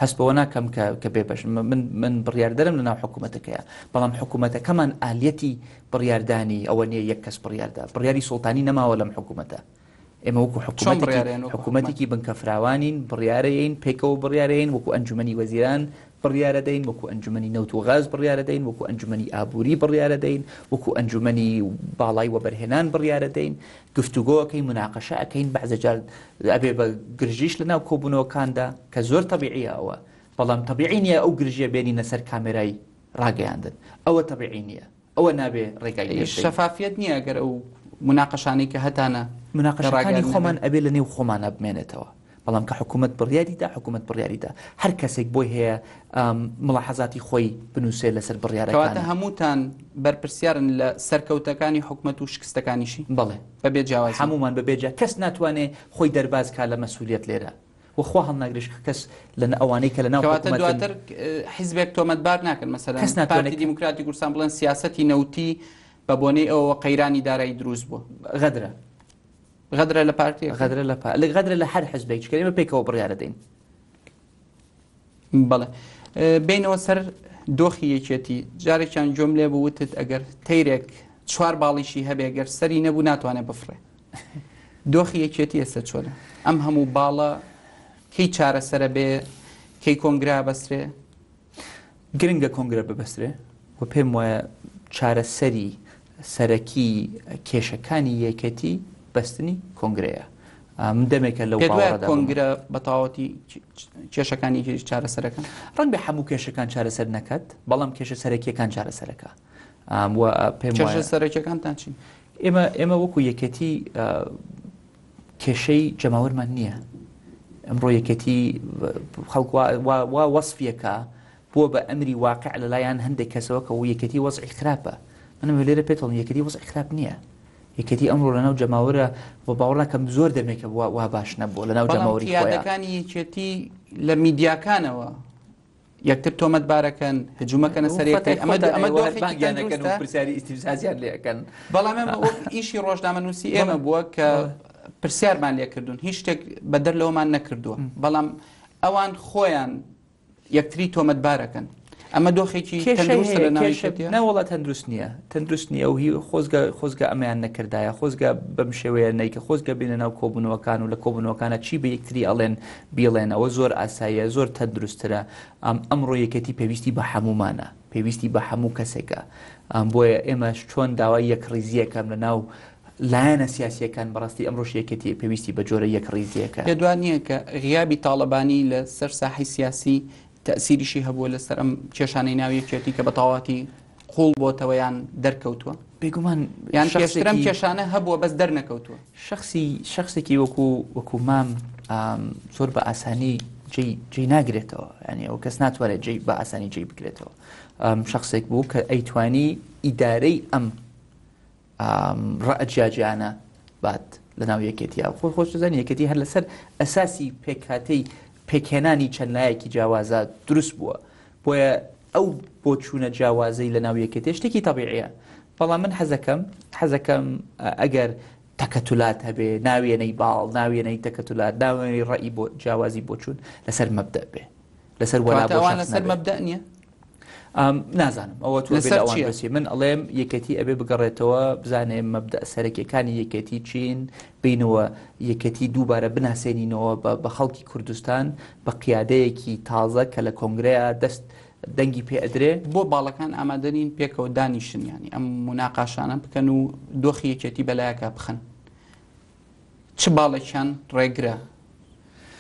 هەست بەوە ناکەم کە کە بێ بەش من من بڕیاردەرم لەناو حکوومەتەکەیە بەڵام حکوومەتەکەمان ئالیەتی بڕیاردانی ئەوە نییە یەک کەس بڕیاردا بڕیاری سوڵتانی نەماوە لەم حکوومەتە ئێمە وەکو حکوومەتێکی حکوومەتێکی بنکە فراوانین بڕیارەین پێکەوە بڕیارەین وەکو ئەنجومەنی وەزیران بڕیارەدەین وەکو ئەنجومەنی نەوت و غاز بڕیارەدەین وەکو ئەنجومەنی ئابووری بڕیارەدەین وەکو ئەنجومەنی باڵای وەبەرهێنان بڕیارەدەین گفتوگۆ ئەکەین موناقەشە ئەکەین بەعزە جار ئەبێ بە گرژیش لە ناو کۆبوونەوەکاندا کە زۆر تەبیعیە ئەوە بەڵام تەبیعی نییە ئەو گرژیە بێنینە سەر کامێرای ڕاگەیاندن ئەوە تەبیعی نییە ئەوە نابێ ڕێگای لێ بدەین. شەفافیەت نییە ئەگەر ئەو موناقەشانەی کە هەتانە لە موناقەشەکانی ڕاگەیاندن خۆمان نەبێ. ئەبێ لە نێو خۆمانا بمێنێتەوە بەڵام کە حکوومەت بڕیاری دا حکوومەت بڕیاری دا هەر کەسێک بۆی هەیە مڵاحەزاتی خۆی بنووسێ لەسەر کەواتە بڕیارەکان. هەمووتان بەرپرسیارن لە سەرکەوتەکانی حکومەت و شکستەکانیشی؟ بەڵێ. بەبێ جیاوازی؟ هەموومان بەبێ جیا کەس ناتوانێ خۆی دەرباز کا لە مەسوولیەت لێرە و خوا هەڵناگرێش کە کەس لە ئەوانەی کە لە ناو کەواتە حکوومەتن دواتر حیزبێک تۆمەتبار ناکەن مەسەلەن کەس ناتوانێ پارتی دیموکراتی کوردستان بڵێن سیاسەتی نەوتی بە بۆنەی ئەوەوە قەیرانی دارایی دروست بووە. غەدرە. غەدرە لە پارتیەکە؟ غەدرە لە پا غەدرە لە هەر حزبێک چونکە ئێمە پێکەوە بڕیارەدەین. بەڵێ بینەوە سەر دۆخی یەکێتی جارێکیان گوێم لێ بوو وتت ئەگەر تەیرێک چوار باڵیشی هەبێ گەر سەری نەبوو ناتوانێت بفڕێ دۆخی یەکێتی ئێستا چۆنە ئەم هەموو باڵە کەی چارەسەرە بێ کەی کۆنگرا بەسرێ گرنگە کۆنگرە ببەسترێ و پێم وایە چارەسەری سەرەکی کێشەکانی یەکێتی بەستنی کۆنگرەیە. من دەمێکە لەو پێت وایە باوەڕەدا بووم. کۆنگرە بە تەواوەتی کێشەکانی یەکێتی چارەسەرەکەن؟ ڕەنگبێ هەموو کێشەکان چارەسەر نەکات، بەڵام کێشە سەرەکییەکان چارەسەرەکا. و پێم کێشە وایە سەرەکییەکانتان چین؟ ئێمە ئێمە وەکو یەکێتی کێشەی جەماوەرمان نییە. ئەمڕۆ یەکێتی خەڵک وا وەسفیەکە بووە بە ئەمری واقع لەلایەن هەندێک کەسەوە کە یەکێتی وەزعی خراپە. منم لێرە پێت دەڵێم یەکێتی وەزعی خراپ نییە. یەکێتی ئەمڕۆ لەناو جەماوەرە و باوەڕ ناکەم زۆر دەمێکە وا باش نەبووە لەناو بەڵام جەماوەری خۆیان. قیادەکانی یەکێتی لە میدیاکانەوە یەکتر تۆمەتبارەکەن، هجومەکەنە سەر یەکتر، خۆتان ئەمە ئێوە هەر دۆخێکی بانگیان ئەکەن و تەندروستە؟ پرسیاری ئیستیفزازیان لێ ئەکەن. بەڵام ئێمە وەک ئیشی ڕۆژنامەنووسی ئێمە بووە کە پرسیارمان لێکردوون، هیچ شتێک بەدەر لەوەمان نەکردووە، بەڵام ئەوان خۆیان یەکتری تۆمەتبارەکەن. ئەمە دۆخێکی تەندروستە لە ناو یەکێتیە؟ نا وەڵا تەندروست نییە، تەندروست نییە و هی خۆزگە خۆزگە ئەمەیان نەکردایە، خۆزگە بەم شێوەیە نیکە، خۆزگە بێنە ناو کۆبوونەوەکان و لە کۆبوونەوەکانە چی بە یەکتری ئەڵێن بیڵێن، ئەوە زۆر ئاساییە، زۆر تەندروستترە. ئەمڕۆ یەکێتی پێویستی بە هەموومانە، پێویستی بە هەموو کەسێکە. بۆیە ئێمەش چۆن داوای یەکڕیزییەکەم لە ناو لایەنە سیاسییەکان، بەڕاستی ئەمڕۆش یەکێتی پێویستی بە جۆرە یەکڕیزییەکە. پێت وا نییە کە غیابی تاڵەبانی لە سەر ساحەی سیاسی تەئسیریشی هەبووە لەسەر ئەم کێشانەی ناو یەکێتی کە بە تەواوەتی قوڵ بۆتەوە یان دەرکەوتووە؟ بێگومان. یان پێشتر ئەم کێشانە هەبووە بەس دەرنەکەوتووە؟ شخصی شخصێکی وەکو وەکو مام زۆر بە ئاسانی جێی جێی ناگرێتەوە، یعنی ئەو کەس ناتوانێت جێی بە ئاسانی جێی بگرێتەوە. شخصێک بوو کە ئەیتوانی ئیدارەی ئەم ڕەئ جیاجیانە بات لەناو یەکێتیا. خۆ خۆش دەزانی یەکێتی هەر لەسەر ئەساسی پێکهاتەی پێکهێنانی چەند لایەکی جیاوازە دروست بووە، بۆیە ئەو بۆچوونە جیاوازەی لەناو یەکێتیە شتێکی تەبیعیە. بەڵام من حەزەکەم حەزەکەم ئەگەر تەکەتولات هەبێ، ناوێنەی باڵ، ناوێنەی تەکەتولات، ناوێنەی ڕەئی بۆ جیاوازی بۆچوون لەسەر مەبدەء بێ، لەسەر وەلا بۆ شەخس لەسەر مەبدەء نییە؟ نازانم ئەوە تۆ لەسەر ئەوان بەسی. من ئەڵێم یەکێتی ئەبێ بگەڕێتەوە بزانێ مەبدەء سەرەکیەکانی یەکێتی چین، بینەوە یەکێتی دووبارە بناسێنینەوە بە خەڵکی کوردستان بە قیادەیەکی تازە کە لە کۆنگرەیە دەست دەنگی پێ ئەدرێ. بۆ باڵەکان ئامادە نین پێکەوە دانیشن یانی ئەم موناقاشانە بکەن و دۆخی یەکێتی بەلایەکا بخەن؟ چ باڵێکیان ڕێگرە؟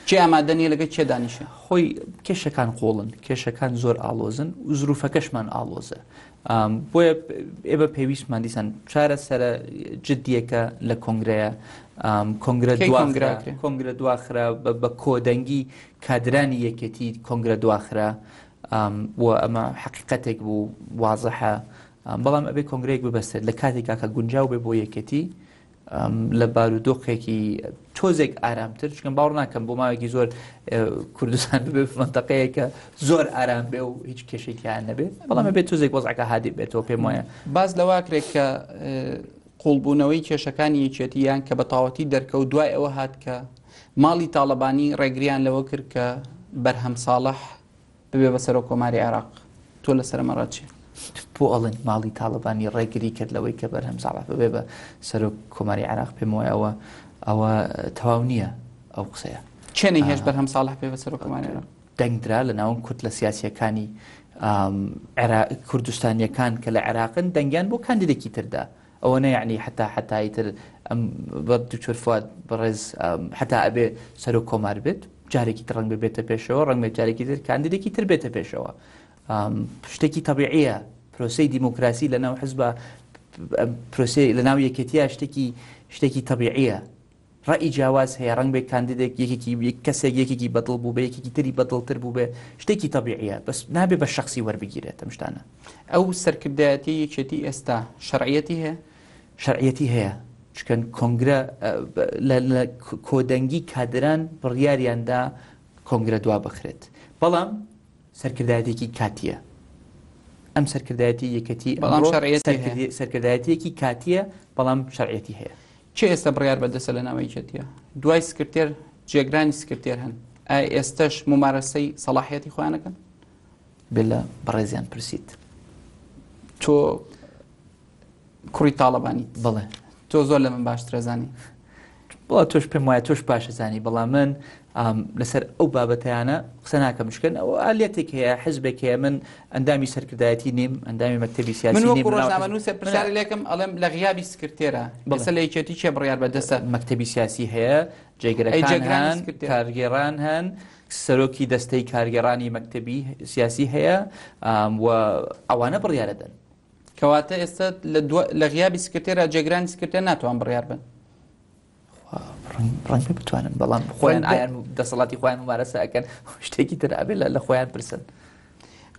کێ ئامادە نییە لەگەڵ کێ دانیشێ؟ خۆی کێشەکان قوڵن، کێشەکان زۆر ئاڵۆزن و زروفەکەشمان ئاڵۆزە. بۆیە ئێمە پێویستمان دیسان چارەسەرە جدیەکە لە کۆنگرەیە. کۆنگرە دواخرا، کۆنگرە دواخرا بە کۆدەنگی کادرانی یەکێتی کۆنگرە دواخرا و ئەمە حقیقەتێک بوو وازحە. بەڵام ئەبێ کۆنگرەیەک ببەستێت لە کاتێکا کە گونجاو بێ بۆ یەکێتی لە بارودۆخێکی تۆزێک ئارامتر، چونکە باوەڕ ناکەم بۆ ماوەیەکی زۆر کوردستان ببێ منتەقەیەکە زۆر ئارام بێ و هیچ کێشێکیان نەبێ، بەڵام ئەبێ تۆزێک وەزعەکە هادی بێتەوە. پێم وایە باس لەوە کرێت کە قوڵبوونەوەی کێشەکانی یەکێتییان کە بە تەواوەتی دەرکەوت دوای ئەوە هات کە ماڵی تاڵەبانی ڕێگریان لەوە کرد کە بەرهەم ساڵح ببێ بە سەرۆک کۆماری عێراق. تۆ لەسەر ئەمە ڕات چییە؟ بۆ ئەڵێن ماڵی تاڵەبانی ڕێگری کرد لەوەی کە بەرهەم ساڵح ببێ بە سەرۆک کۆماری عێراق؟ پێم وایە ئەوە ئەوە تەواو نییە ئەو قسەیە. کێ نەیهێشت بەرهەم ساڵح بێ بە سەرۆک کۆماری عێراق؟ دەنگدرا لە ناو کوتلە سیاسییەکانی کوردستانییەکان کە لە عێراقن دەنگیان بۆ کاندیدێکی تردا. ئەوە نە یعنی حتا حتایی تر ئەم بە دکتۆر فواد بەڕێز حتا ئەبێ سەرۆک کۆمار بێت جارێکی تر ڕەنگ بێتە پێشەوە، ڕەنگ بێت جارێکی تر کاندیدێکی تر بێتە پێشەوە. شتێکی تەبیعیە پرۆسەی دیموکراسی لە ناو حزبە پرۆسەی لە ناو یەکێتیە شتێکی شتێکی تەبیعیە. ڕەئی جیاواز هەیە، ڕەنگ بێت کاندیدێک یەکێکی کەسێک یەکێکی بەدڵ بوو بێ یەکێکی تری بەدڵتر بوو بێ، شتێکی تەبیعیە، بەس نابێ بە شەخسی وەربگیرێت ئەم شتانە. ئەو سەرکردایەتیەی یەکێتی ئێستا شەرعیەتی هەیە؟ شەرعیەتی هەیە، چونکە کۆنگرە لە کۆدەنگی کادران بڕیاریان دا کۆنگرە دوا بخرێت، بەڵام سەرکردایەتیەکی کاتیە. ئەم سەرکردایەتی یەکێتی بەڵام شەرعیەتی هەیە. سەرکردایەتیەکی کاتیە بەڵام شەرعیەتی هەیە. کێ ئێستا بڕیار بەدەستە لە ناو یەکێتیە؟ دوای سکرتێر جێگرانی سکرتێر هەن، ئایا ئێستەش مومارەسەی سەڵاحیەتی خۆیان ئەکەن؟ بێ لە بەڕێزیان پرسیت. تۆ کوڕی تاڵەبانیت. بەڵێ. تۆ زۆر لە من باشتر ئەزانی. بەڵا تۆش پێم وایە تۆش باش ئەزانی، بەڵام من لەسەر ئەو بابەتیانە قسە ناکەم، چکەن ئەو ئالیەتێک هەیە، حزبێک هەیە، من ئەندامی سەرکردایەتی نیم، ئەندامی مەکتەبی سیاسی من وەکو ڕۆژنامەنووسێ پرسیار لێکم ئەڵێم لە غیابی سکرتێرە ئێستا لە یەکێتی کێ بڕیار بەدەستە؟ مەکتەبی سیاسی هەیە، جێگرەکان هەن، کارگێڕان هەن، سەرۆکی دەستەی کارگێڕانی مەکتەبی سیاسی هەیە و ئەوانە بڕیارەدەن. کەواتە ئێستا لە غیابی سکرتێرا جێگرانی سکرتێر ناتوان بڕیار بن. ڕەنگە بتوانن بەڵام خۆیان ئایان دەسەڵاتی خۆیان ممارەسە ئەکەن، شتێکی تر ئەبێ لە خۆیان پرسن.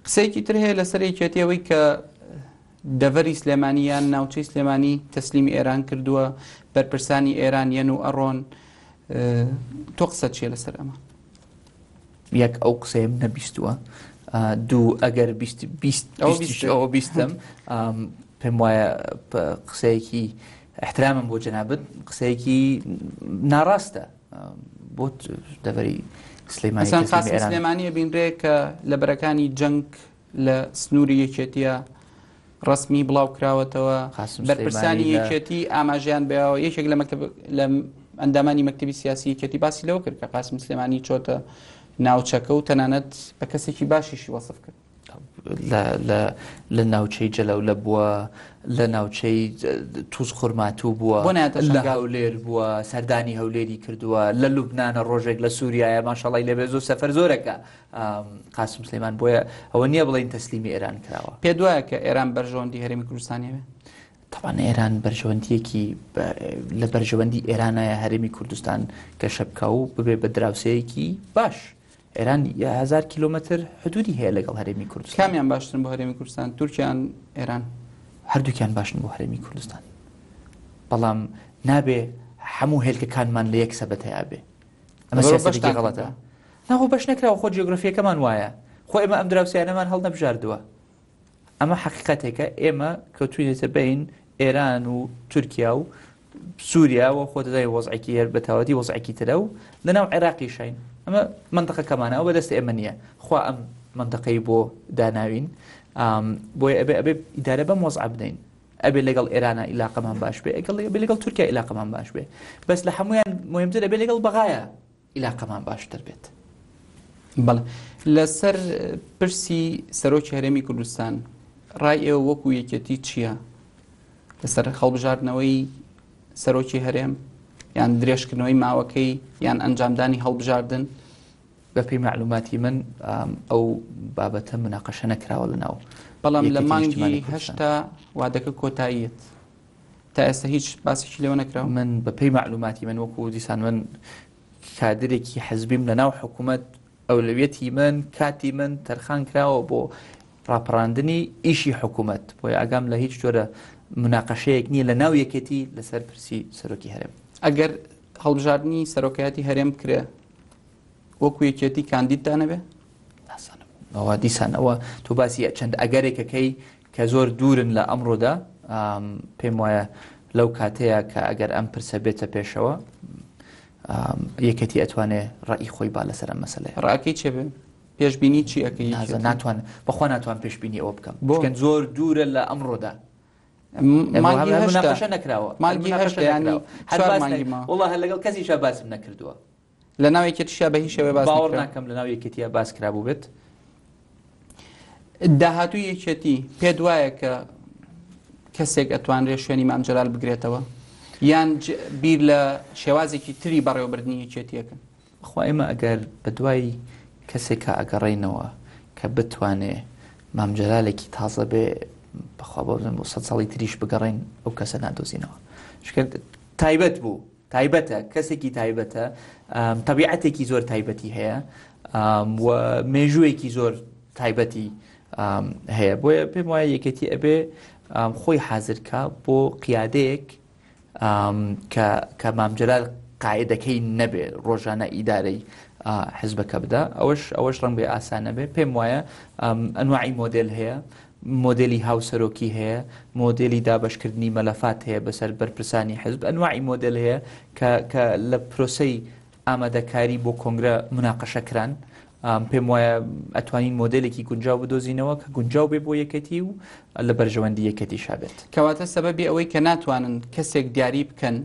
قسەیەکی تر هەیە لەسەر یەکێتی ئەوەی کە دەڤەری سلێمانی یان ناوچەی سلێمانی تەسلیمی ئێران کردووە، بەرپرسانی ئێران یەن و ئەڕۆن، تۆ قسە چییە لەسەر ئەمە؟ یەک ئەو قسەیەم نەبیستووە، دوو ئەگەر بیست بیست ئەوە بیستم پێم وایە قسەیەکی احترامم بۆ جەنابت قسەیەکی ناڕاستە بۆ دەڤەری سلێمانی. قاسم سلێمانی بینرێ کە لە بەرەکانی جەنگ لە سنووری یەکێتیە ڕسمی بڵاو کراوەتەوە، بەرپرسانی یەکێتی ئاماژیان بەوە، یەکێک لە مەکتب لە ئەندامانی مەکتەبی سیاسی یەکێتی باسی لەوە کرد کە قاسم سلێمانی چۆتە ناوچەکە و تەنانەت بە کەسێکی باشیشی وەسف کرد. لە ناوچەی جەلەولە بووە، لە ناوچەی توز خورماتوو بووە، لە هەولێر بووە، سەردانی هەولێری کردووە، لە لوبنانە ڕۆژێک لە سووریایە، ماشەڵای لێبێ زۆر سەفەر زۆرەکە قاسم سلێمان بۆیە ئەوە نییە بڵێین تەسلیمی ئێران کراوە. پێت وایە کە ئێران بەرژەوەندی هەرێمی کوردستانی هەبێ؟ تەبعەن ئێران بەرژەوەندیەکی لە بەرژەوەندی ئێرانایە هەرێمی کوردستان گەشە بکا و ببێ بە دراوسێیەکی باش. ئێران هزار کیلۆمەتر حدودی هەیە لەگەڵ هەرێمی کوردستان. کامیان باشترن بۆ هەرێمی کوردستان تورکیان ئێران؟ هەردووکیان باشن بۆ هەرێمی کوردستان بەڵام نابێ هەموو هێلکەکانمان لە یەک سەبەتەیا بێ. ئەمە سیاسەتێکی غەڵەتە. ناخۆ بەش نەکراوە خۆ جیۆگرافیەکەمان وایە خۆ ئێمە ئەم دراوسێیانەمان هەڵنەبژاردووە. ئەمە حەقیقەتێکە ئێمە کەوتوینەتە بین ئێران و تورکیا و سووریا و خۆ دەزای وەزعێکی هەر بەتەواوەتی وەزعێکی ترە و لەناو عێراقیشین ئەمە منطقەکەمانە ئەو بەدەست ئێمە نییە خوا ئەم منطقەی بۆ داناوین بۆیە ئەبێ ئەبێ ئیدارە بەم وەزعە بدەین ئەبێ لەگەڵ ئێرانە ئیلاقەمان باش بێ ئەگەڵ ئەبێ لەگەڵ تورکیا ئیلاقەمان باش بێ بەس لە هەمویان مهمتر ئەبێ لەگەڵ بەغایە ئیلاقەمان باشتر بێت. بەڵێ لەسەر پرسی سەرۆکی هەرێمی کوردستان ڕای ئێوە وەکو یەکێتی چییە لەسەر هەڵبژاردنەوەی سەرۆکی هەرێم یان درێژکردنەوەی ماوەکەی یان ئەنجامدانی هەڵبژاردن؟ بەپێی مەعلوماتی من ئەو بابەتە مناقەشە نەکراوە لەناو بەڵام لە مانگی هەشتا وادەکە کۆتاییەت تا ئێستا هیچ باسێکی لێوە نەکراوە؟ من بە پێی مەعلوماتی من وەکو دیسان من کادرێکی حزبیم لە ناو حکوومەت ئەولەویەتی من کاتی من تەرخان کراوە بۆ ڕاپەڕاندنی ئیشی حکوومەت بۆیە ئاگام لە هیچ جۆرە مناقەشەیەک نییە لە ناو یەکێتی لەسەر پرسی سەرۆکی هەرێم. ئەگەر هەڵبژاردنی سەرۆکایەتی هەرێم بکرێ وەکو یەکێتی کاندیدتان ئەبێ؟ نازانم ئەوە دیسان ئەوە تۆ باسی چەند ئەگەرێکەکەی کە زۆر دوورن لە ئەمڕۆدا پێم وایە لەو کاتەیە کە ئەگەر ئەم پرسە بێتە پێشەوە یەکەتی ئەتوانێ ڕئی خۆی با لەسەر ئەم مەسلەیە ڕاکەی چێ بێ پێشبینی چی ئەەکەی ناتوان بەخوا ناتوان پێشبینی ئەوە بکەم بۆکەن زۆر دوورە لە ئەمڕۆدا مانگی نەکراوە مانگی هەشتا وڵا هەر لەگەڵ کەسیشا باسم نەکردووە لە ناو یەکێتیشا بە هیچ شێوەیە باس باوەڕ ناکەم لە ناو یەکێتیە باس کرابوو بێت. داهاتووی یەکێتی پێت وایە کە کەسێک ئەتوانرێت شوێنی مام جەلال بگرێتەوە یان بیر لە شێوازێکی تری بەڕێوەبردنی یەکێتیەکەن؟ خوا ئێمە ئەگەر بە دوای کەسێکا ئەگەڕێینەوە کە بتوانێ مام جەلالێکی تازە بێ بەخوا بۆ بۆ سە ساڵی تریش بگەڕێن ئەو کەسە نادۆزینەوە شکرد تایبەت بوو تایبەتە، کەسێکی تایبەتە، تەبیعەتێکی زۆر تایبەتی هەیە و مێژوویەکی زۆر تایبەتی هەیە بۆیە پێم وایە یەکێتی ئەبێ خۆی حازرکە بۆ قیادەیەک کە کە مامجلال قاعدەکەی نەبێ ڕۆژانە ئیدارەی حزبەکە بدا ئەوەش ئەوەش ڕەنگ بێ ئاسان نەبێ پێم وایە ئەنواعی مۆدل هەیە مۆدێلی هاوسەرۆکی هەیە، مۆدێلی دابەشکردنی مەلەفات هەیە بەسەر بەرپرسانی حزب، ئەنواعی مۆدێل هەیە کە کە لە پرۆسەی ئامادەکاری بۆ کۆنگرە مناقەشە کران. پێم وایە ئەتوانین مۆدێلێکی گونجاو بدۆزینەوە کە گونجاو بێ بۆ یەکێتی و لە بەرژەوەندی یەکێتیشا بێت. کەواتە سەبەبی ئەوەی کە ناتوانن کەسێک دیاری بکەن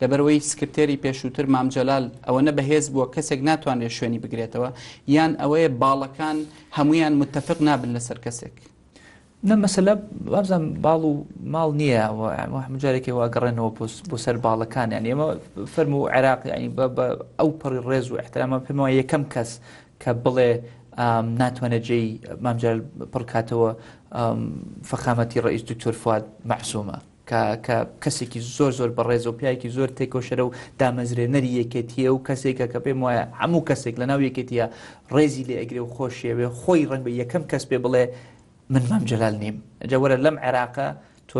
لەبەرئەوەی سکرتێری پێشووتر مام جەلال ئەوەنە بەهێز بووە کەسێک ناتوانرێت شوێنی بگرێتەوە یان ئەوەیە باڵەکان هەموویان متفق نابن لەسەر کەسێک؟ نە مەسەلە وابزانم باڵ و ماڵ نییە هەموو جارێکی وا گەڕێنەوە بۆ سەر باڵەکان یعنی ئێمە فەرموو عێراق یعنی بە ئەو پەڕی ڕێز و احترامە پێم وایە یەکەم کەس کە بڵێ ناتوانێت جێی مام جەلال پڕکاتەوە فەخامەتی ڕئیس دکتۆر فواد مەعسومە کە کە کەسێکی زۆر زۆر بەڕێزە و پیاوێکی زۆر تێکۆشەرە و دامەزرێنەری یەکێتییە و کەسێکە کە پێم وایە هەموو کەسێک لەناو یەکێتییە ڕێزی لێ ئەگرێ و خۆشیەوێ خۆی ڕەنگ بە یەکەم کەس پێ بڵێ من مام جەلال نیم جا وەرە لەم عێراقە تۆ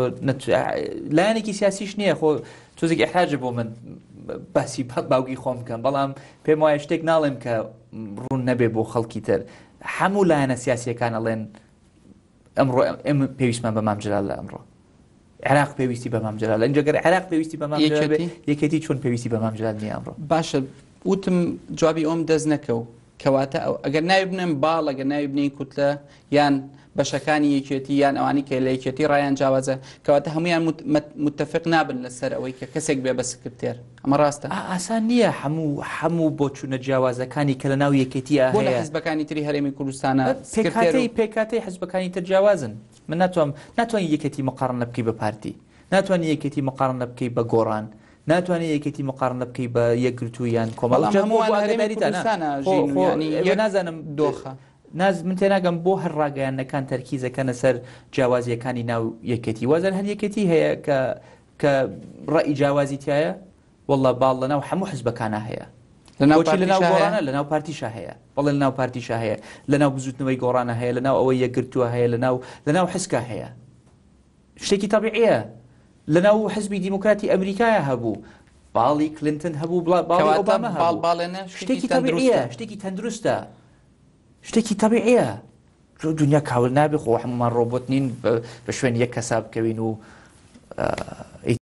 لایەنێکی سیاسیش نییە خۆ تۆزێک ئیحراجە بۆ من باسی باوکی خۆم بکەم بەڵام پێم وایە شتێک ناڵێم کە ڕوون نەبێ بۆ خەڵکی تر هەموو لایەنە سیاسیەکان ئەڵێن ئەمڕۆ ئێمە پێویستمان بە مام جەلال لە ئەمڕۆ عێراق پێویستی بە مام جەلال ئینجا گەر عێراق پێویستی بە مام جەلال بێ یەکێتی چۆن پێویستی بە مام جەلال نییە ئەمڕۆ باشە وتم جوابی ئەوم دەست نەکەو. کەواتە ئەو ئەگەر ناوی بنێن باڵ ئەگەر ناوی بنێین کوتلە یان بەشەکانی یەکێتی یان ئەوانی کە لە یەکێتی ڕایان جیاوازە کەواتە هەمویان متفق نابن لەسەر ئەوەی کە کەسێک بێ بە سکرتێر ئەمە ڕاستە؟ ئاسان نییە هەموو هەموو بۆچوونە جیاوازەکانی کە لە ناو یەکێتییا بۆ لە حزبەکانی تری هەرێمی کوردستانە پێکهاتەی پێکهاتەی حزبەکانی تر جیاوازن من ناتوانم ناتوانانی یەکێتی مقارنە بکەی بە پارتی ناتوانانی یەکێتی مقارنە بکەی بە گۆڕان ناتوانێ یەکێتی مقارنە بکەی بە یەکگرتوو یان کۆمەڵ بەڵام هەمووان لە هەرێمی کوردستانا ژین و یانی یەک نازانم دۆخە. ناز من تێناگەم بۆ هەر ڕاگەیاندنەکان تەرکیزەکەنە سەر جیاوازیەکانی ناو یەکێتی وازن هەر یەکێتی هەیە کە کە ڕەئی جیاوازی تایە واللە باڵ لەناو هەموو حزبەکانە هەیە لەناو بۆچی لەناو پارتیشا هەیە؟ گۆڕانە لەناو پارتیشا هەیە بەڵێ لەناو پارتیشا هەیە لەناو بزوتنەوەی گۆڕانە هەیە لەناو ئەوەی یەکگرتووە هەیە لەناو لەناو حسکا هەیە شتێکی تەبیعیە لەناو حزبی دیموکراتی ئەمریکایە هەبوو باڵی کلینتن هەبوو باڵی کەواتە ئۆباما باڵ هەبوو باڵێنە شتێکی شتێکی تەبیعیە تەندروستە. شتێکی تەندروستە شتێکی تەبیعیە دنیا کاول نابێ خۆ هەمومان ڕۆبۆت نین بە شوێن یەک کەسا بکەوین و ئیتر.